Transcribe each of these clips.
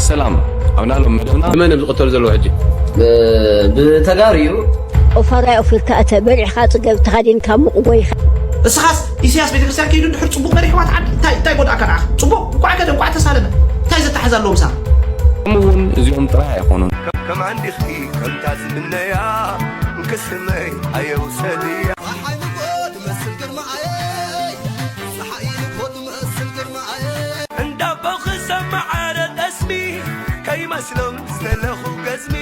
ሰላም፣ ኣብ ናሎም መደብና። መን እዮም ዝቕተሉ ዘለዉ ሕጂ? ብተጋሩ እዩ። ኦፋራይ ኦፊርካ እተ በሊዕኻ ጽገብ ተኻዲንካ ሙቕ ጎይኻ። እስኻስ ኢሳያስ ቤተክርስትያን ከይዱ እንድሕር ጽቡቕ መሪሕዋ ትዓዲ እንታይ እንታይ ጎድኣካ ንዓኻ? ጽቡቕ እንቋዕ ከደ እንቋዕ ተሳለመ። እንታይ ዘተሓዝ ኣለዎ ምሳኻ? ከምኡ እውን እዚኦም ጥራይ ኣይኾኑን። ከማን ዲኺ ከምታ ዝምነያ ክስመይ ኣየውሰድያ ፀሓይ ንግሆ ትመስል ግርማኣየይ ፀሓይ ንግሆ ትመስል ግርማኣየይ እንዳቦ ክሰማዓረ ጠስሚ ከይመስሎም ዝተለኹ ገዝሚ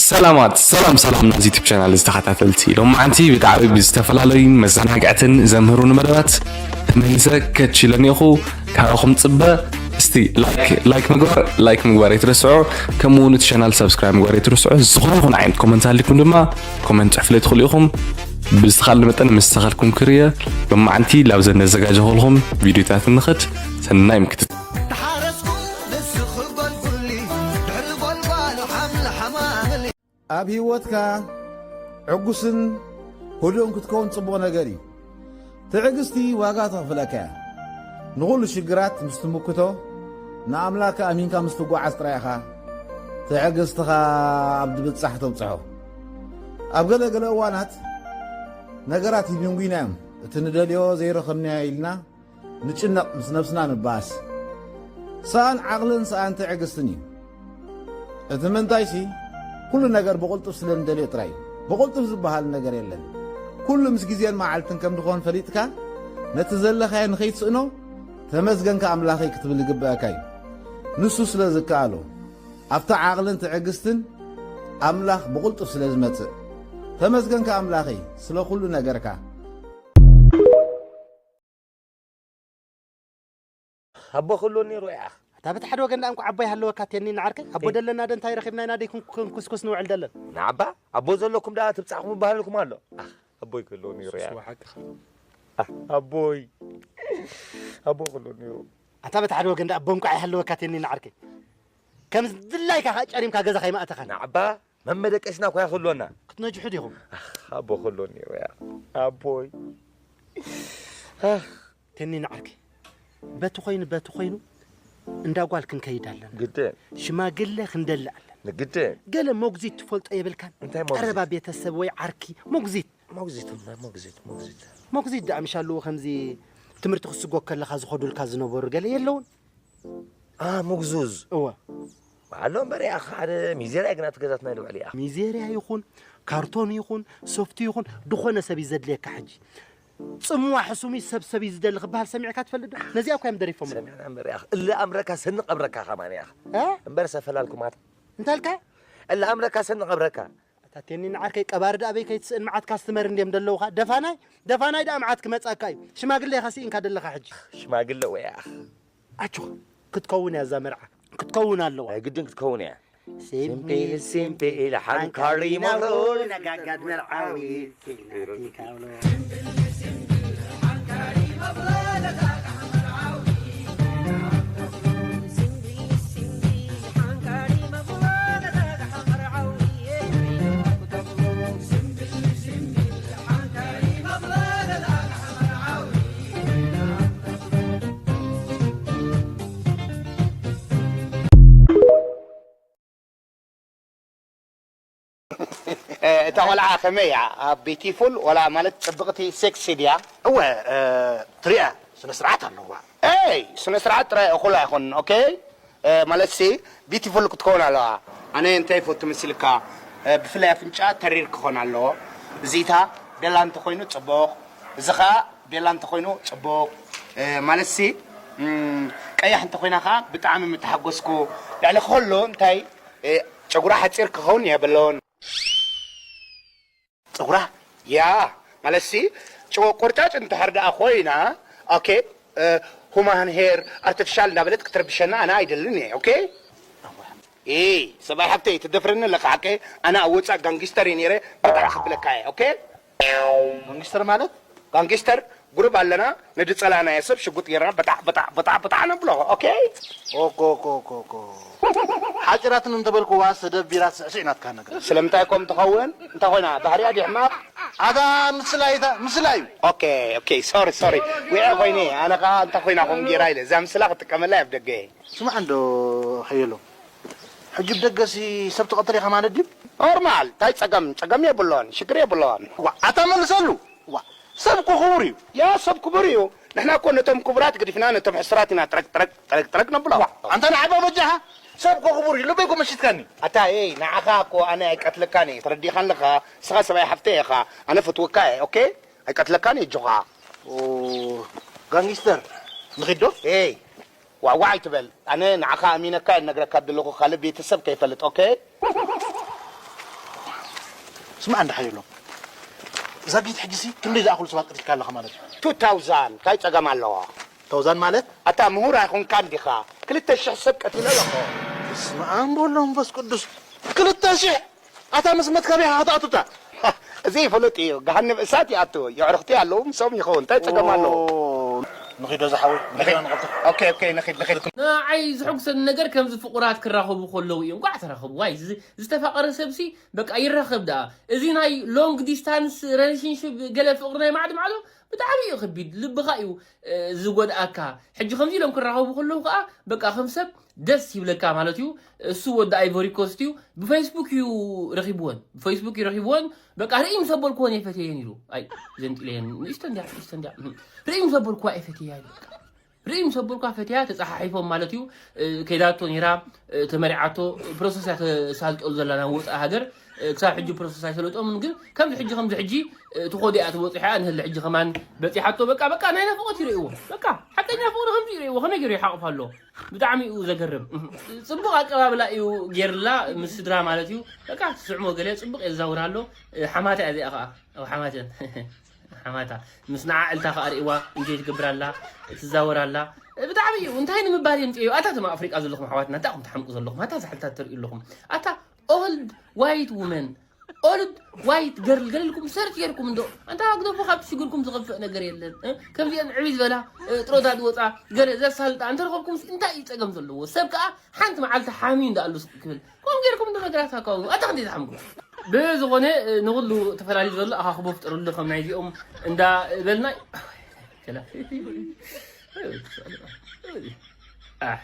ሰላማት ሰላም ሰላም ናዚ ዩቱብ ቻናል ዝተኸታተልቲ ሎማዓንቲ ብጣዕሚ ብዝተፈላለዩ መዘናግዕትን ዘምህሩን መደባት ተመሊሰ ከችለን ኢኹ። ካባኹም ጽበ እስቲ ላይክ ላይክ ምግባር ላይክ ምግባር ኣይትረስዑ። ከምኡ እውን እቲ ቻናል ሳብስክራይብ ምግባር ኣይትረስዑ። ዝኾነ ይኹን ዓይነት ኮመንት ኣሊኩም ድማ ኮመንት ጽሕፍለይ ትኽእሉ ኢኹም። ብዝተኻለ መጠን ምስ ተኸልኩም ክርየ ሎማዓንቲ ላብዘን ነዘጋጀኹልኹም ቪዲዮታት ንኽድ ሰናይ ምክትት ተሓረስኩ ንስኺ ጎልጉሊ ድሕሪ ጎልጓሉ ሓምሊ ሓማምሊ ኣብ ህይወትካ ዕጉስን ህዱእን ክትከውን ጽቡቕ ነገር እዩ። ትዕግስቲ ዋጋ ተኽፍለካ እያ። ንኹሉ ሽግራት ምስ ትምክቶ፣ ንኣምላክ ኣሚንካ ምስ ትጓዓዝ ጥራይ ኢኻ ትዕግስትኻ ኣብ ድብጻሕ ተብጽሖ። ኣብ ገለ ገለ እዋናት ነገራት ይድንጉዩና እዮም። እቲ ንደልዮ ዘይረኸብናዮ ኢልና ንጭነቕ፣ ምስ ነብስና ንባኣስ። ሰኣን ዓቕልን ሰኣን ትዕግስትን እዩ። እቲ ምንታይሲ፣ ኩሉ ነገር ብቕልጡፍ ስለ ንደልዮ ጥራይ እዩ። ብቕልጡፍ ዝበሃል ነገር የለን። ኩሉ ምስ ግዜን መዓልትን ከም ድኾን ፈሊጥካ፣ ነቲ ዘለኻዮ ንኸይትስእኖ፣ ተመስገንካ ኣምላኸይ ክትብል ይግበኣካ እዩ። ንሱ ስለ ዝከኣሎ፣ ኣብታ ዓቕልን ትዕግስትን ኣምላኽ ብቕልጡፍ ስለ ዝመጽእ፣ ተመስገንካ ኣምላኸይ ስለ ኩሉ ነገርካ። ኣቦ ክህልዎ ነይሩ እያ። እታ በቲ ሓደ ወገን ደኣ እንኳ ዓቦ ይሃለወካ ቴኒ ንዓርከይ ኣቦ ደለና ዶ እንታይ ረኺብና ኢና ደይ ክንኩስኩስ ንውዕል ደለን። ንዓባ ኣቦ ዘለኩም ደኣ ትብጻሕኩም ይበሃለልኩም ኣሎ። ኣህ፣ ኣቦይ ክህልዎ ነይሩ እያ። ንሱ ሓቅኻ። ኣህ፣ ኣቦይ ኣቦ ክህልዎ ነይሩ። ኣታ በቲ ሓደ ወገን ደኣ ኣቦ እንኳ ይሃለወካ ቴኒ ንዓርከይ ከም ድላይካ ከኣ ጨሪምካ ገዛ ከይመእተኻን። ንዓባ መመደቀስና እኳ ይኽህልወና። ክትነጅሑ ዲኹም? ኣህ፣ ኣቦ ክህልዎ ነይሩ እያ። ኣቦይ። ኣህ። ቴኒ ንዓርከይ በቲ ኮይኑ በቲ ኮይኑ እንዳ ጓል ክንከይድ ኣለና። ግድን። ሽማግለ ክንደሊ ኣለና። ንግድን። ገለ ሞግዚት ትፈልጦ የብልካን? እንታይ ሞግዚት? ቀረባ ቤተሰብ ወይ ዓርኪ ሞግዚት። ሞግዚት እሞ ሞግዚት ሞግዚት። ሞግዚት ደኣ ምሽ ኣለዎ ከምዚ ትምህርቲ ክስጎ ከለኻ ዝኸዱልካ ዝነበሩ ገለ የለውን? ኣ ሞግዙዝ። እወ። ኣሎ እምበር እያ ሓደ ሚዜርያ ግና እቲ ገዛትና ልውዕል እያ። ሚዜርያ ይኹን ካርቶን ይኹን ሶፍቲ ይኹን ድኾነ ሰብ እዩ ዘድልየካ ሕጂ። ጽምዋ ሕሱም እዩ ሰብ ሰብ እዩ ዝደሊ ክበሃል ሰሚዕካ ትፈልጥ ዶ? ነዚኣ እኳ እዮም ደሪፎም። ሰሚዕና እምበር እያ። እለ ኣምረካ ሰንቕ ኣብረካ ከማን እያ። እ? እምበር ሰፈላልኩማት። እንታይ ኢልካ? እለ ኣምረካ ሰንቕ ኣብረካ። ኣታ ቴኒ ንዓርከይ ቀባሪ ደኣ በይ ከይትስእን መዓት ካስትመር እንድዮም ደለውኻ። ደፋናይ ደፋናይ ደኣ መዓት ክመጻካ እዩ። ሽማግለ ኢኻ ስኢንካ ደለኻ ሕጂ። ሽማግለ ወያ። ኣጆኻ ክትከውን እያ እዛ መርዓ ክትከውን ኣለዋ። ናይ ግድን ክትከውን እያ። ሲምፒል ሲምፒል ሓንካሪ መብሮ ነጋጋድ መርዓዊ ኪናቲ ካብሎ። እታ ቆልዓ ከመይ እያ? ቢቲፉል ወላ ማለት ጽብቕቲ ሴክሲ ድያ? እወ ትሪኣ ስነ ስርዓት ኣለዋ። ኤይ ስነ ስርዓት ጥራይ እኹል ኣይኮንን። ኦኬ ማለት ሲ ቢቲፉል ክትከውን ኣለዋ። ኣነ እንታይ ይፈቱ መሲልካ? ብፍላይ ኣፍንጫ ተሪር ክኾን ኣለዎ። እዚታ ቤላ እንተኾይኑ ጽቡቕ። እዚ ኸኣ ቤላ እንተኾይኑ ጽቡቕ። ማለት ሲ ቀያሕ እንተኾይና ኸኣ ብጣዕሚ ምተሓጎስኩ። ልዕሊ ከሎ እንታይ ጨጉራ ሓጺር ክኸውን የብሎን። ጸጉራ ያ ማለት ሲ ጨ- ቆርጫጭ እንድሕር ደኣ ኮይና ኦኬ ሁማን ሄር ኣርቲፊሻል እንዳበለት ክትረብሸና ኣነ ኣይደልን እየ። ኦኬ እ ሰብኣይ ሓብተይ ትደፍረኒ ኣለካ ሓቀ ኣነ ኣብ ወፃእ ጋንጊስተር እየ ነይረ በጣዕ ክብለካ እየ። ኦኬ ጋንጊስተር ማለት ጋንጊስተር ጉሩብ ኣለና ንድጸላናዮ ሰብ ሽጉጥ ጌርና በጣዕ በጣዕ በጣዕ በጣዕ ነብሎ። ኦኬ ኦኮ ኦኮ ኦኮ ኦኮ ሓጺራትን እንተበልኩዋ ሰደብ ቢራ ስዕስዕ ናትካ ነገር ስለምንታይ ኮም ትኸውን እንታይ ኮይና ባህሪያ ድሕማቕ ኣታ ምስላ እታ ምስላ እዩ። ኦኬ ኦኬ ሶሪ ሶሪ ዊዐ ኮይነ ኣነ ኸዓ እንታይ ኮይና ኮም ጌራ ኢለ እዛ ምስላ ክጥቀመላ ኣብ ደገ እየ። ስማዕ እንዶ ሓየሎም ሕጂ ብደገሲ ሰብ ትቐትል ኢኻ ማለት ድዩ? ኖርማል፣ እንታይ ጸገም? ጸገም የብሎን፣ ሽግር የብሎን። ዋ፣ ኣታ መልሰሉ። ዋ፣ ሰብ እኮ ክቡር እዩ። ያ ሰብ ክቡር እዩ። ንሕና እኮ ነቶም ክቡራት ገዲፍና ነቶም ሕስራት ኢና ጥረቅ ጥረቅ ጥረቅ ጥረቅ ነብሎ። ዋ፣ ኣንታ ንዓባ በጃኻ ሰብ እኮ ክቡር እዩ። ልበይ እኮ መሽትካኒ። ኣታ ኤይ፣ ንዓኻ እኮ ኣነ ኣይቀትለካን እየ። ተረዲእካ ኣለኻ። ንስኻ ሰብኣይ ሓፍተይ ኢኻ። ኣነ ፈትወካ እየ። ኦኬ? ኣይቀትለካን እየ፣ ኣጆኻ። ኦ፣ ጋንጊስተር፣ ንኺድ ዶ? ኤይ፣ ዋዕዋዕ ኣይትበል። ኣነ ንዓኻ ኣሚነካ እየ፣ እነግረካ ዘለኹ፣ ካልእ ቤተሰብ ከይፈልጥ። ኦኬ? ስማዕ እንዳ ሓየሎም፣ ዛጊት ሕጂሲ ክንደይ ዝኣኽሉ ሰባት ቀቲልካ ኣለኻ ማለት እዩ? ቱ ታውዛንድ፣ እንታይ ጸገም ኣለዎ? ታውዛንድ ማለት? ኣታ ምሁር ኣይኮንካን ዲኻ? ክልተ ሽሕ ሰብ ቀቲለ ኣለኹ። በስመ ኣብ ወወልድ ወመንፈስ ቅዱስ። ክልተ ሽሕ? ኣታ ምስ መትከቢያ ክትኣቱታ። እዚ ይፍለጥ እዩ። ገሃነብ እሳት ይኣቱ። የዕርኽቲ ኣለዉ፣ ምስኦም ይኸውን። እንታይ ጸገም ኣለዎ? ኦ፣ ንኺዶ ዝሓወይ፣ ንኺዶ ንቐልጥፍ። ኦኬ፣ ኦኬ፣ ንኺድ፣ ንኺድ። ንዓይ ዝሕጉሰኒ ነገር ከምዚ ፍቑራት ክራኸቡ ከለዉ እዩ። እንቋዕ ተራኸቡ። ዋይ፣ ዝ-፣ ዝተፋቐረ ሰብሲ በቃ ይራኸብ ደኣ። እዚ ናይ ሎንግ ዲስታንስ ሪሌሽንሺፕ ገለ ፍቕሪ ናይ ማዕዶ ማዕዶ ብጣዕሚ እዩ ከቢድ። ልብኻ እዩ፣ እ፣ ዝጎድኣካ። ሕጂ ከምዚ ኢሎም ክራኸቡ ከለዉ ከኣ በቃ ከም ሰብ ደስ ይብለካ ማለት እዩ። እሱ ወዲ ኣይቮሪ ኮስት እዩ። ብፌስቡክ እዩ ረኺብወን። ብፌስቡክ እዩ ረኺብወን። በቃ ርእይ ምስ ኣበልክወን እየ ፈትየን ኢሉ። ኣይ፣ ዘንጢለየን። ንእሽቶ እንድያ፣ ንእሽቶ እንድያ። ርእይ ምስ ኣበልክዋ እየ ፈትየያ ኢሉ በቃ። ርእይ ምስ ኣበልኳ ፈትያ ተጸሓሒፎም ማለት እዩ። እ፣ ከይዳቶ ነይራ፣ እ፣ ተመሪዓቶ፣ ፕሮሰስ እያ ተሳልጠሉ ዘላ ናብ ወጻኢ ሃገር። እ፣ ክሳብ ሕጂ ፕሮሰስ ኣይሰለጦምን፣ ግን ከምዚ ሕጂ፣ ከምዚ ሕጂ፣ እ፣ ትኾዶ እያ ትበጽሖ እያ። ንህሊ ሕጂ ከማን በጺሓቶ። በቃ፣ በቃ ናይ ናፍቖት ይርእይዎ። በቃ ሓቀኛ ፍቕሪ ከምዚ ይርእይዎ። ከመይ ገይሩ ይሓቕፋ ኣሎ? ብጣዕሚ እዩ ዘገርም። ጽቡቕ ኣቀባብላ እዩ ገይርላ ምስ ስድራ ማለት እዩ። በቃ ትስዕሞ ገለ ጽቡቕ የዛውራ ኣሎ። እ፣ ሓማታ እያ እዚኣ ኸኣ። ኣብ ሓማተን። ሓማታ። ምስ ንዓ ዕልታ ከኣ ርእይዋ፣ እንጆይ ትገብር ኣላ፣ ትዛወር ኣላ። ብጣዕሚ እዩ። እንታይ ንምባል እዮም ጽዮ? ኣታ እቶም ኣብ ኣፍሪቃ ዘለኹም ኣሕዋትና፣ እንታይ ኢኹም ትሓምቁ ዘለኹም? ኣታ ዛሕልታት ተርእዩ ኣለኹም። ኣታ ኦልድ ዋይት ውመን፣ ኦልድ ዋይት ገርል፣ ገለ ኢልኩም ሰርች ጌርኩም እንዶ። ኣንታ ግደፉ፣ ካብ ሽግርኩም ዝኸፍእ ነገር የለን። እ? ከምዚአን ዕብይ ዝበላ፣ እ፣ ጥሮታ ዝወጻ፣ ገለ ዘሳልጣ እንተረኸብኩምስ እንታይ እዩ ጸገም ዘለዎ? ሰብ ከኣ ሓንቲ መዓልቲ ሓምዩ እንዳ ኣሎ ስቕ ክብል። ከምኡ ጌርኩም እንዶ ነገራት ኣካውኑ። ኣታ ክንደይ ዝሓምኩም? ብዝኾነ፣ እ፣ ንኹሉ ተፈላልዩ ዘሎ ኣኻኽቦ ፍጠሩሉ፣ ከም ናይዚኦም እንዳ በልና። ከላ። ኣሕ።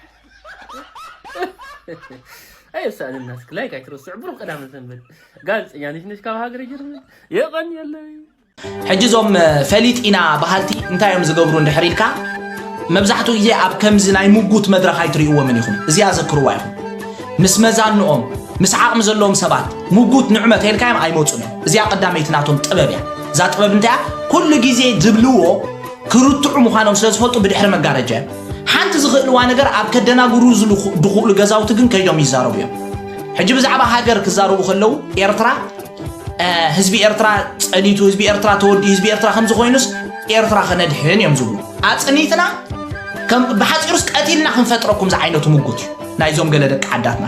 ኣየሳእንና፣ እስኪ ላይክ ኣይትረስዑ። ብሩኽ ቀዳመ ሰንበት። ጋዜጠኛ ነሽነሽ ካብ ሃገረ ጀርመን። የቐንየለይ። ሕጂ እዞም፣ እ፣ ፈሊጥ ኢና በሃልቲ እንታይ እዮም ዝገብሩ እንድሕር ኢልካ፣ መብዛሕትኡ ግዜ ኣብ ከምዚ ናይ ምጉት መድረኽ ኣይትርእይዎምን ኢኹም። እዚኣ ዘክርዋ ኢኹም። ምስ መዛንኦም፣ ምስ ዓቕሚ ዘለዎም ሰባት ምጉት ንዑ መተ ኢልካዮም ኣይመጹን እዮም። እዚኣ ቀዳመይቲ ናቶም ጥበብ እያ። እዛ ጥበብ እንታይ እያ? ኩሉ ግዜ ዝብልዎ ክርትዑ ምዃኖም ስለ ዝፈልጡ ብድሕሪ መጋረጃ እዮም። ሓንቲ ዝኽእልዋ ነገር ኣብ ከደናግሩ ዝልኹ-፣ ዝኽእሉ ገዛውቲ ግን ከይዶም ይዛረቡ እዮም። ሕጂ ብዛዕባ ሃገር ክዛረቡ ከለዉ ኤርትራ፣ እ፣ ህዝቢ ኤርትራ ጸኒቱ፣ ህዝቢ ኤርትራ ተወዲኡ፣ ህዝቢ ኤርትራ ከምዚ ኮይኑስ ኤርትራ ከነድሕን እዮም ዝብሉ። ኣጽኒትና ከም ብሓጺሩስ ቀቲልና ክንፈጥረኩም ዝዓይነቱ ምጉት እዩ ናይዞም ገለ ደቂ ዓዳትና።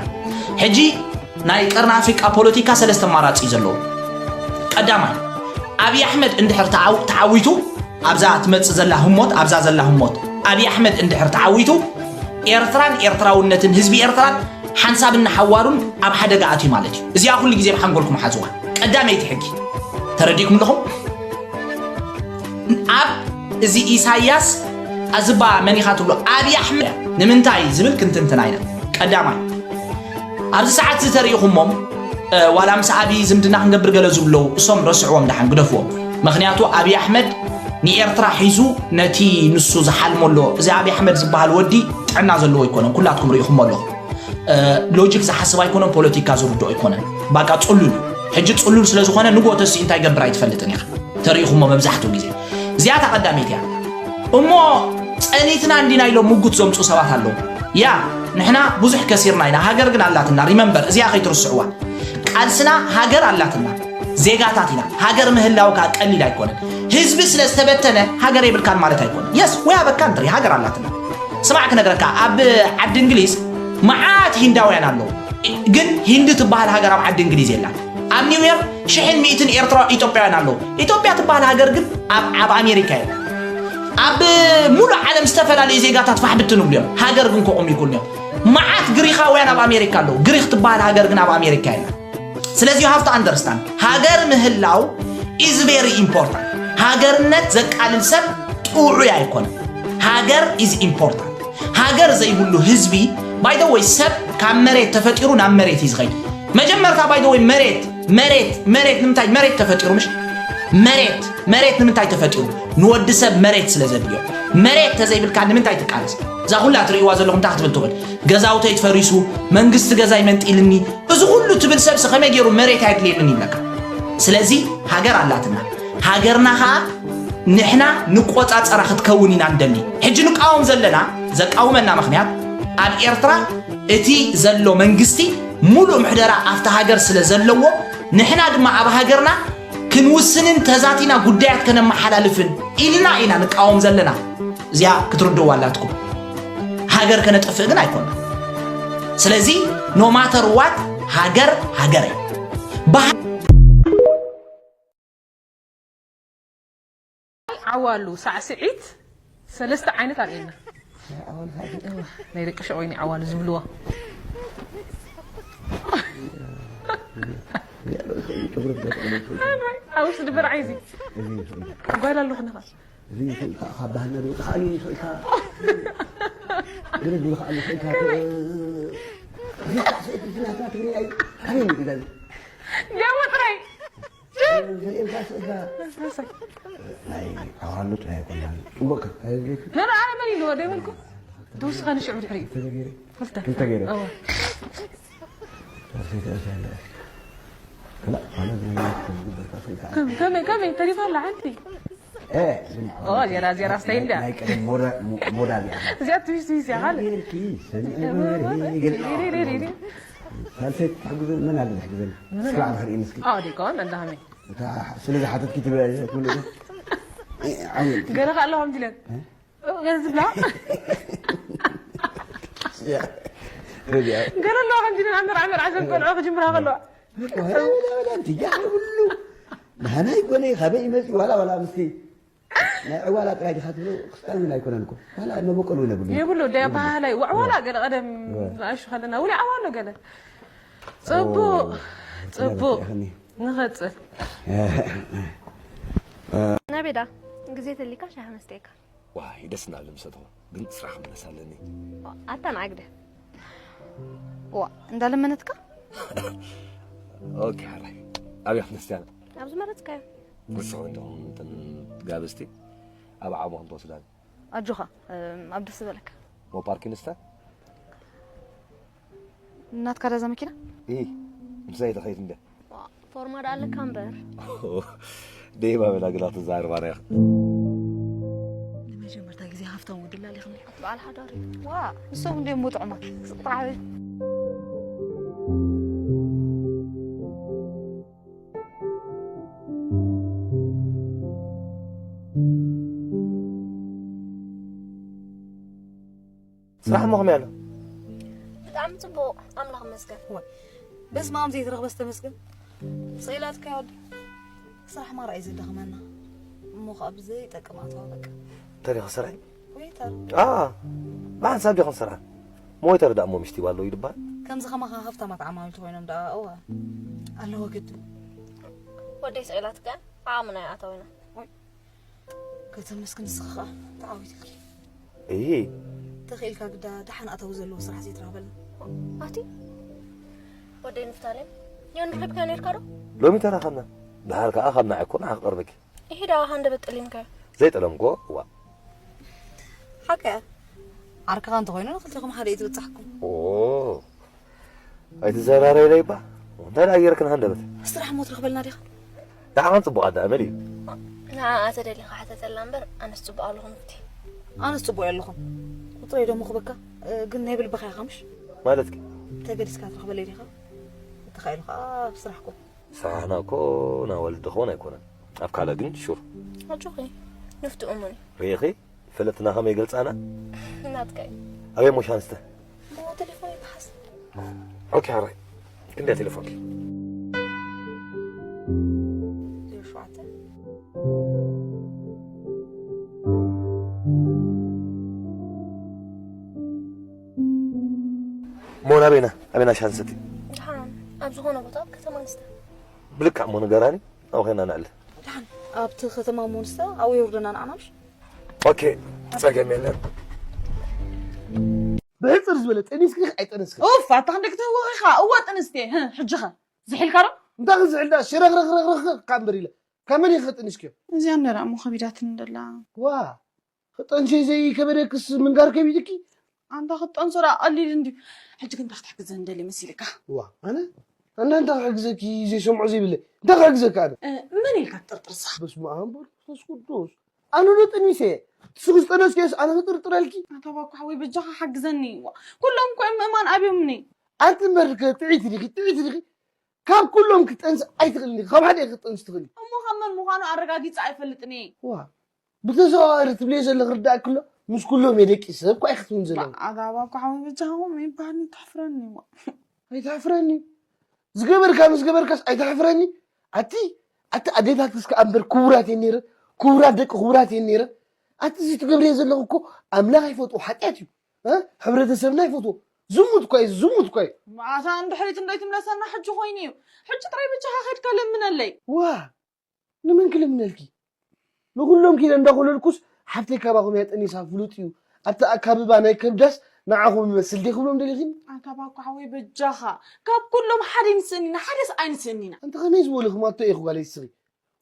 ሕጂ ናይ ቀርኒ ኣፍሪቃ ፖለቲካ ሰለስተ ኣማራጺ እዩ ዘለዎ። ቀዳማይ፣ ኣብይ ኣሕመድ እንድሕር ተዓው-፣ ተዓዊቱ ኣብዛ ትመጽእ ዘላ ህሞት፣ ኣብዛ ዘላ ህሞት፣ ኣብይ ኣሕመድ እንድሕር ተዓዊቱ፣ ኤርትራን ኤርትራውነትን ህዝቢ ኤርትራን ሓንሳብን ንሓዋሩን ኣብ ሓደጋ ኣትዩ ማለት እዩ። እዚኣ ኩሉ ግዜ ብሓንጎልኩም ሓዝዋ። ቀዳመይቲ ሕጊ። ተረዲእኩም ኣለኹም? ኣብ እዚ ኢሳያስ ኣዝባ መን ኢኻ ትብሎ? ኣብይ ኣሕመድ። ንምንታይ ዝብል ክንትንትና ኢና። ቀዳማይ፣ ኣብዚ ሰዓት እዚ ተሪኢኹሞም፣ እ፣ ዋላ ምስ ኣብይ ዝምድና ክንገብር ገለ ዝብሉ ኣለዉ፣ እሶም ረስዕዎም፣ ደሓን ግደፍዎም። ምኽንያቱ ኣብይ ኣሕመድ ንኤርትራ ሒዙ ነቲ ንሱ ዝሓልሞ ኣሎ። እዚ ኣብይ ኣሕመድ ዝበሃል ወዲ ጥዕና ዘለዎ ኣይኮነን፣ ኩላትኩም ርኢኹሞ ኣለኹም። እ፣ ሎጂክ ዝሓስብ ኣይኮነን፣ ፖለቲካ ዝርድኦ ኣይኮነን። ባቃ ጽሉል እዩ። ሕጂ ጽሉል ስለ ዝኾነ ንግሆ ተሲኡ እንታይ ይገብር ኣይትፈልጥን ኢኻ። ተሪኢኹሞ መብዛሕትኡ ግዜ። እዚኣታ ቀዳመይቲ እያ። እሞ ጸኒትና እንዲና ኢሎም ምጉት ዘምጽኡ ሰባት ኣለዉ። ያ፣ ንሕና ብዙሕ ከሲርና ኢና፣ ሃገር ግን ኣላትና። ሪመምበር፣ እዚኣ ከይትርስዕዋ። ቃልስና ሃገር ኣላትና። ዜጋታት ኢና። ሃገር ምህላው ከኣ ቀሊል ኣይኮነን። ህዝቢ ስለ ዝተበተነ ሃገር የብልካን ማለት ኣይኮነን። የስ፣ we have a country፣ ሃገር ኣላትና። ስማዕ ክነግረካ፣ ኣብ ዓዲ እንግሊዝ መዓት ሂንዳውያን ኣለዉ። ግን ሂንዲ ትበሃል ሃገር ኣብ ዓዲ እንግሊዝ የላን። ኣብ ኒውዮርክ ሽሕን ሚእትን ኤርትራ፣ ኢትዮጵያውያን ኣለዉ። ኢትዮጵያ ትበሃል ሃገር ግን ኣብ፣ ኣብ ኣሜሪካ እያ። ኣብ ሙሉእ ዓለም ዝተፈላለዩ ዜጋታት ፋሕ ብትን ይብሉ እዮም። ሃገር ግን ከቑም ይብሉ እዮም። መዓት ግሪኻውያን ኣብ ኣሜሪካ ኣለዉ። ግሪኽ ትበሃል ሃገር ግን ኣብ ኣሜሪካ የላን። ስለዚ you have to understand፣ ሃገር ምህላው is very important። ሃገርነት ዘቃልል ሰብ ጥዑይ ኣይኮነን። ሃገር is important። ሃገር ዘይብሉ ህዝቢ ባይ ዘ ወይ ሰብ ካብ መሬት ተፈጢሩ ናብ መሬት እዩ ዝኸይድ። መጀመርታ ባይ ዘ ወይ መሬት መሬት መሬት ንምንታይ መሬት ተፈጢሩ? ምሽ መሬት መሬት ንምንታይ ተፈጢሩ? ንወዲ ሰብ መሬት ስለ ዘድልዮ። መሬት ተዘይብልካ ንምንታይ ትቃለስ? እዛ ኩላ ትርእይዋ ዘለኹም እንታይ ክትብል ትኽእል? ገዛውተይ ተፈሪሱ፣ መንግስቲ ገዛይ መንጢልኒ፣ እዚ ኩሉ ትብል ሰብሲ ከመይ ገይሩ መሬት ኣየድልየንን ይብለካ? ስለዚ ሃገር ኣላትና። ሃገርና ኸኣ ንሕና ንቆጻጸራ ክትከውን ኢና ንደሊ። ሕጂ ንቃወም ዘለና፣ ዘቃውመና ምኽንያት ኣብ ኤርትራ እቲ ዘሎ መንግስቲ ሙሉእ ምሕደራ ኣብቲ ሃገር ስለ ዘለዎ፣ ንሕና ድማ ኣብ ሃገርና ክንውስንን ተዛቲና ጉዳያት ከነመሓላልፍን ኢልና ኢና ንቃወም ዘለና። እዚኣ ክትርድእዋ ኣላትኩም። ሃገር ከነጥፍእ ግን ኣይኮና። ስለዚ no matter what ሃገር ሃገር እያ። ብሃ- ዓዋሉ ሳዕስዒት ሰለስተ ዓይነት ኣርእየና። እዋ፣ ናይ ደቂ ሸቆይኒ ዓዋሉ ዝብልዋ። ኣብ ውሽጢ ድበር ዓይዚ ጓል ኣለኹ ንኻ። እዚ ይኽእልካ፣ ካብ ባህልና ዝወፅእ ከኣ ይኽእልካ። ገለ ዝብሉ ከኣ ይኽእልካ። እዚ ሳዕስዒት ናትና ትግርኛ እዩ። ካበይ መፂኡ ዳዚ? ጀሞ ጥራይ። ዘርእየልካ ስእልካ ናይ ዓዋሉ ጥራይ ኣይኮናን። ጽቡቕ ከ? ንርኣ መን ኢልዎ ደይበልኩ? ተወስኻ ንሽዑ ድሕሪኡ። ተዘጊረ። ክልተ። ክልተ ገይረ። እወ። ተወሰይ ተወሰይ ኣለ። ክላ፣ ማለት ናይ ዝግበርካ ስእልካ። ከመይ፣ ከመይ፣ ከመይ? ተሪፋ ኣላ ሓንቲ። እ፣ ዜራ፣ ዜራ ስታይ እንድያ። ናይ ቀደም ሞዳ-፣ ሞ-፣ ሞዳ እዚኣ። እዚኣ ትዊስ፣ ትዊስ እያ፣ ካልእ። ጌርኪ፣ ሰሚዐ በርሄ፣ ገለ። ሪሪ፣ ሪሪ፣ ሪሪ። ሳልሰይ ትሕግዘኒ፣ መን ኣለ ዝሕግዘኒ? መን እስኪ ኣለ? ባዕልኺ ርኢኒ እስኪ። ኣዎ፣ ደይኮን፣ እንዳ ሃመይ። እታ ስለ ዝሓተትኪ ትብላ እየ፣ ትብሉ ዶ? እ፣ ዓው ኢልኪ። ገለ ከ ኣለዋ ከምዚ ኢለን። እ? እ፣ ገለ ዝብላ? ያ። ረዲኣ። ገለ ኣለዋ ከምዚ ኢለን፣ ኣብ መርዓ፣ መርዓ ዘን ቆልዑ ክጅምራ ከለዋ። ወላ፣ ወላ፣ ወላ፣ እንት እያ ሁሉ። ናህና ይኮነ፣ ካበይ ይመጽእ፣ ዋላ፣ ዋላ፣ ምስቲ ናይ ዕዋላ ጥራይ ዲኻ ትብሎ? ክስታን እውን ኣይኮነን እኮ። ዋላ መበቆል እውን የብሉን። የብሉ፣ እንደ ኣበሃህላይ፣ ዋዕዋላ ገለ ቀደም እወ። ንኣሽቱ ከለና፣ ውሊ ዓዋሎ ገለ። ጽቡቕ፣ ኦ፣ ጽቡቕ። ጽቡቕ። ንኸጽል። ናበይ ዳ? ግዜ ተሊካ ሻሂ መስተየካ። ዋይ፣ ደስ እናበለ ምሰተኹ። ግን ስራሕ ክምለስ ኣለኒ። ኣታ ንዓግደ። ዋ፣ እንዳለመነትካ? ኦኬ፣ ሓራይ። ኣብያ ክርስትያና? ኣብ ዝመረጽካዮ። ንስኹም እንዲኹም እተን ጋብዝቲ ኣብ ዓቕምኹም ትወስዳኒ። ኣጆኻ፣ እም፣ ኣብ ደስ ዝበለካ። ሞ ፓርኪንስታ? ናትካ ዳዛ መኪና? ኢ፣ ምሳይ ተኸይድ እንደ። ዋ፣ ፎርማ ደኣ ኣለካ እምበር። ደይባ በላ ግላ ትዛረባ ሪኣ። ንመጀመርታ ግዜ ሃፍታም ወዲ ላሊኽኒ። ኣቲ በዓል ሓዳር እዩ። ዋ፣ ንሶም እንድዮም እሞ ጥዑማት። ስቕ ጥራሕ በል። ስራሕ እሞ ከመይ ኣሎ? ብጣዕሚ ጽቡቕ፣ ኣምላኽ ይመስገን። እዋይ፣ በስመ ኣብ ዘይትረኽበስ ተመስገን። ስቕ ኢላትካ ወዲ። ስራሕ ማራ እዩ ዘዳኽመና። እሞ ኸኣ ብዘይጠቅም ኣተዋ በቃ። እንታይ ዲኻ ሰራሒ? ዌይተር። ኣ፣ ብሓንሳብ ዲኹም ስራሕ? ሞይተር ደኣ እሞ ምሽቲ ባሎ ይድባል? ከምዚ ኸማኻ ሃፍታማት ዓማዊል ተኾይኖም ደኣ፣ እወ። ኣለዎ ግዲ። ወደይ ስቕ ኢላትካ፣ ዓቕምና ይኣተወና። ወይ። ከተመስግን ንስኺ ኸኣ ተዓዊትልኪ። እሂ። ተኽኢልካ ግዳ ደሓን ኣታዊ ዘለዎ ስራሕ ዘይትረኽበልና። ኣቲ ወደይ ንፍታሌም፣ ዮኒ ረኺብካዮ ነይርካ ዶ? ሎሚ ተራኸብና። ደሓር ከኣ ካብ ንዓይ እኮ ንዓ ክቐርበኪ። እሂ ደኣ ሃንደበት ጠሊምካዮ። ዘይጠለምክዎ? እዋ። ሓቂ እያ። ዓርክኻ እንተኾይኑ ንኽልቴኹም ሓደ እዩ ዝብጻሕኩም። ኦ። ኣይትዘራረይለይ እባ። እንታይ ደኣ ጌርክን ሃንደበት? ስራሕ እሞ ትረኽበልና ዲኻ? ንዓኻን ጽቡቕ ኣደ ኣመል እዩ። ንዓኣ ተደሊኻ ሕተተላ እምበር፣ ኣነስ ጽቡቕ ኣለኹ ንፍቲ። ኣነስ ጽቡቕ እየ ኣለኹ። ቁጽረይ ደሞ ክበካ፣ እ፣ ግን ናይ ብልብኻ ኢኻ ምሽ? ማለትኪ? ተገዲስካ ትረኽበለይ ዲኻ? እንተኻኢሉ ኸኣ ኣብ ስራሕ ኩን። ስራሕና እኮ ናብ ወለዲ ክኸውን ኣይኮነን። ኣብ ካልእ ግን ሹር። ኣጆኺ፣ ንፍቲ እሙን እዩ። ርኢኺ? ፈለጥትና ከመይ ይገልጻና? ናትካ እዩ። ኣበይ እሞ ሻንስተ? እሞ ቴሌፎን ይተሓዝ። ኦኬ፣ ሓራይ። ክንደይ ቴሌፎንኪ? ዜሮ ሸውዓተ። እሞ ናበይና? ኣበይና ሻንሰቲ? ደሓን፣ ኣብ ዝኾነ ቦታ ኣብ ከተማ ንስተ። ብልክዕ እሞ ንገራኒ፣ ኣብኡ ኸይና ነዕልል። ደሓን፣ ኣብቲ ከተማ እሞ ንስተ፣ ኣብኡ የውርደና ንዓና ምሽ? ኦኬ፣ ጸገም የለን። ብሕፅር ዝበለ ጠኒስኪ ኣይጠነስኪ። ኡፍ፣ ኣታ ክንደይ ክትህወኺ ኢኻ? እወ፣ ጥንስቲ እየ። ህህ፣ ሕጂ ኸ? ዝሒልካ ዶ? እንታይ ክዝሕል ደኣ? ሽረኽረኽረኽረኽ እካ እምበር ኢለ። ካብ መን ኢኺ ጠኒስክዮ? እዚኣ እንደ ደኣ እሞ ከቢዳትኒ ደላ። ዋ፣ ክጠንሲ ዘይከበደክስ ምንጋር ከቢድኪ? ኣንታ ክትጠንሶ ደኣ ቀሊል እንድዩ። ሕጂ ግን እንታይ ክትሕግዘኒ ደሊ መሲልካ? ዋ፣ ኣነ? ኣነ እንታይ ክሕግዘኪ? ዘይሰምዖ ዘይብለ። እንታይ ክሕግዘካ ኣነ? እ፣ መን ኢልካ ትጥርጥር ንስኻ? በስመ ኣብ ወወልድ ወመንፈስ ቅዱስ። ኣነ ዶ ጠኒሰ? ንስኺ ዝጠነስክዮስ ኣነ ክጥርጥረልኪ? ኣታ ባኮ ሓወይ በጃኻ ሓግዘኒ። ዋ፣ ኩሎም እኮ እዮም ምእማን ኣብዮምኒ። ኣንቲ እምበር ከ ጥዕይቲ ዲኺ? ጥዕይቲ ዲኺ? ካብ ኩሎም ክትጠንሲ ኣይትኽእልን ዲኺ? ካብ ሓደ ክትጠንሲ ትኽእሊ። እሞ ካብ መን ምዃኑ ኣረጋጊጸ ኣይፈልጥን እየ። ዋ፣ ብተዘዋዋሪ ትብልዮ ዘለኺ ክርዳእኪ ኣሎ፣ ምስ ኩሎም እየ ደቂሰ እኮ ኣይክትብልን ዘለኺ። ኣታ ባኮ ሓወይ በጃኹም ይበሃል ተሕፍረኒ። ዋ። ኣይተሕፍረኒ። ዝገበርካ ምስ ገበርካስ ኣይተሕፍረኒ። ኣቲ፣ ኣቲ ኣዴታትስ ከኣ እምበር ክቡራት እየን ነይረን። ክቡራት ደቂ ክቡራት እየን ነይረን። ኣቲ እዚ ትገብርዮ ዘለኺ እኮ ኣምላኽ ኣይፈትዎ ሓጢኣት እዩ። እ? ሕብረተሰብና ኣይፈትዎ። ዝሙት እኮ እዩ፣ ዝሙት እኮ እዩ። ኣታ ንድሕሪት እንዶ ኣይትምለሰና ሕጂ ኮይኑ እዩ። ሕጂ ጥራይ በጃኻ ከድካ ለምነለይ። ዋ፣ ንመን ክልምነልኪ? ንኹሎም ኪደ እንዳኾለልኩስ ሓፍተይ ካባኹም እያ ጠኒሳ ፍሉጥ እዩ። ኣብቲ ኣካብባ ናይ ከብዳስ ንዓኹም ይመስል ዲየ ክብሎም ደሊኺ? ኣታ ባኮ ሓወይ በጃኻ። ካብ ኩሎም ሓደ ይንስእኒና፣ ሓደስ ኣይንስእኒና። ኣንቲ ከመይ ዝበሉ ክማቶ ኢኹ ጓለይ ስኺ?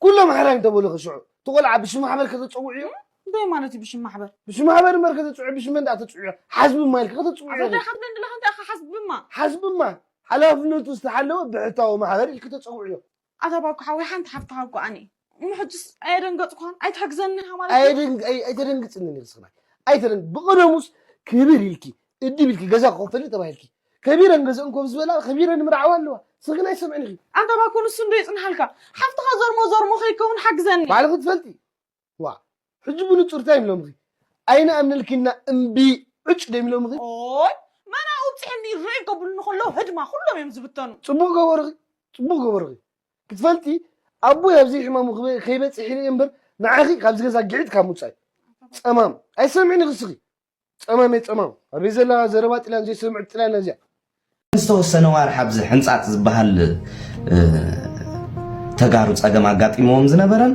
ኩሎም ሓራይ እንተበሉኺ ሽዑ፣ እቲ ቆልዓ ብሽም ማሕበር ከተጸውዕዮ? እንታይ ማለት እዩ ብሽም ማሕበር? ብሽም ማሕበር እምበር ከተጽውዕዮ፣ ብሽም መን ደኣ ተጽውዕዮ? ሓዝቢ እማ ኢልኪ ከተጽውዕዮ? ኣታ እንታይ ካብ ደንድላ ከንታ ኢኻ ሓዝቢ እማ? ሓዝቢ እማ፣ ሓላፍነቱ ዝተሓለወ ብሕታዊ ማሕበር ኢልኪ ተጸውዕዮ። ኣታ ባኮ ሓወይ ሓንቲ ሓፍትኻ እኮ ኣነ እየ። እሞ ሕጅስ ኣየደንገጽኳን? ኣይትሕግዘኒ ኢኻ ማለት እዩ? ኣየደንግ-፣ ኣይ-፣ ኣይተደንግጽንን ኢኺ ስኽናይ። ኣይተደንግ-፣ ብቐደሙስ ክብር ኢልኪ፣ እድብ ኢልኪ ገዛ ክኸፈልኒ ተባሂልኪ። ከቢረን ገዝአን ኮፍ ዝበላ፣ ከቢረን ይምርዓዋ ኣለዋ። ስኽን ኣይሰምዕን ኢኺ። ኣንታ ባኮ ንሱ እንዶ ይጽንሓልካ። ሓፍትኻ ዘርሞ ዘርሞ ከይከውን ሓግዘኒ። ባዕልኺ ትፈልጢ። ዋ፣ ሕጂ ብንጹር እንታይ ኢሎምኺ? ኣይንኣምነልኪና እምቢ ዕጭ ዶ ኢሎምኺ? ኦይ፣ መን ኣብኡ ኣብጺሐኒ ይረኣይ ከብሉኒ ከለዉ ህድማ ኩሎም እዮም ዝብተኑ። ጽቡቕ ገበርኺ፣ ጽቡቕ ገበርኺ። ክትፈልጢ ኣቦይ ኣብዚ ሕማሙ ክበ-፣ ከይበጽሕ ኢለ እየ እምበር ንዓኺ ካብዚ ገዛ ግዒት ካብ ምውጻእ። ጸማም፣ ኣይሰምዕን ኢኺ እስኺ። ጸማም እየ ጸማም። ኣበይ ዘላ ዘረባ ጥልያን ዘይሰምዕ ጥልያን እዚኣ። ዝተወሰነ ዋርሕ ኣብዚ ሕንጻጽ ዝበሃል፣ እ፣ ተጋሩ ጸገም ኣጋጢምዎም ዝነበረን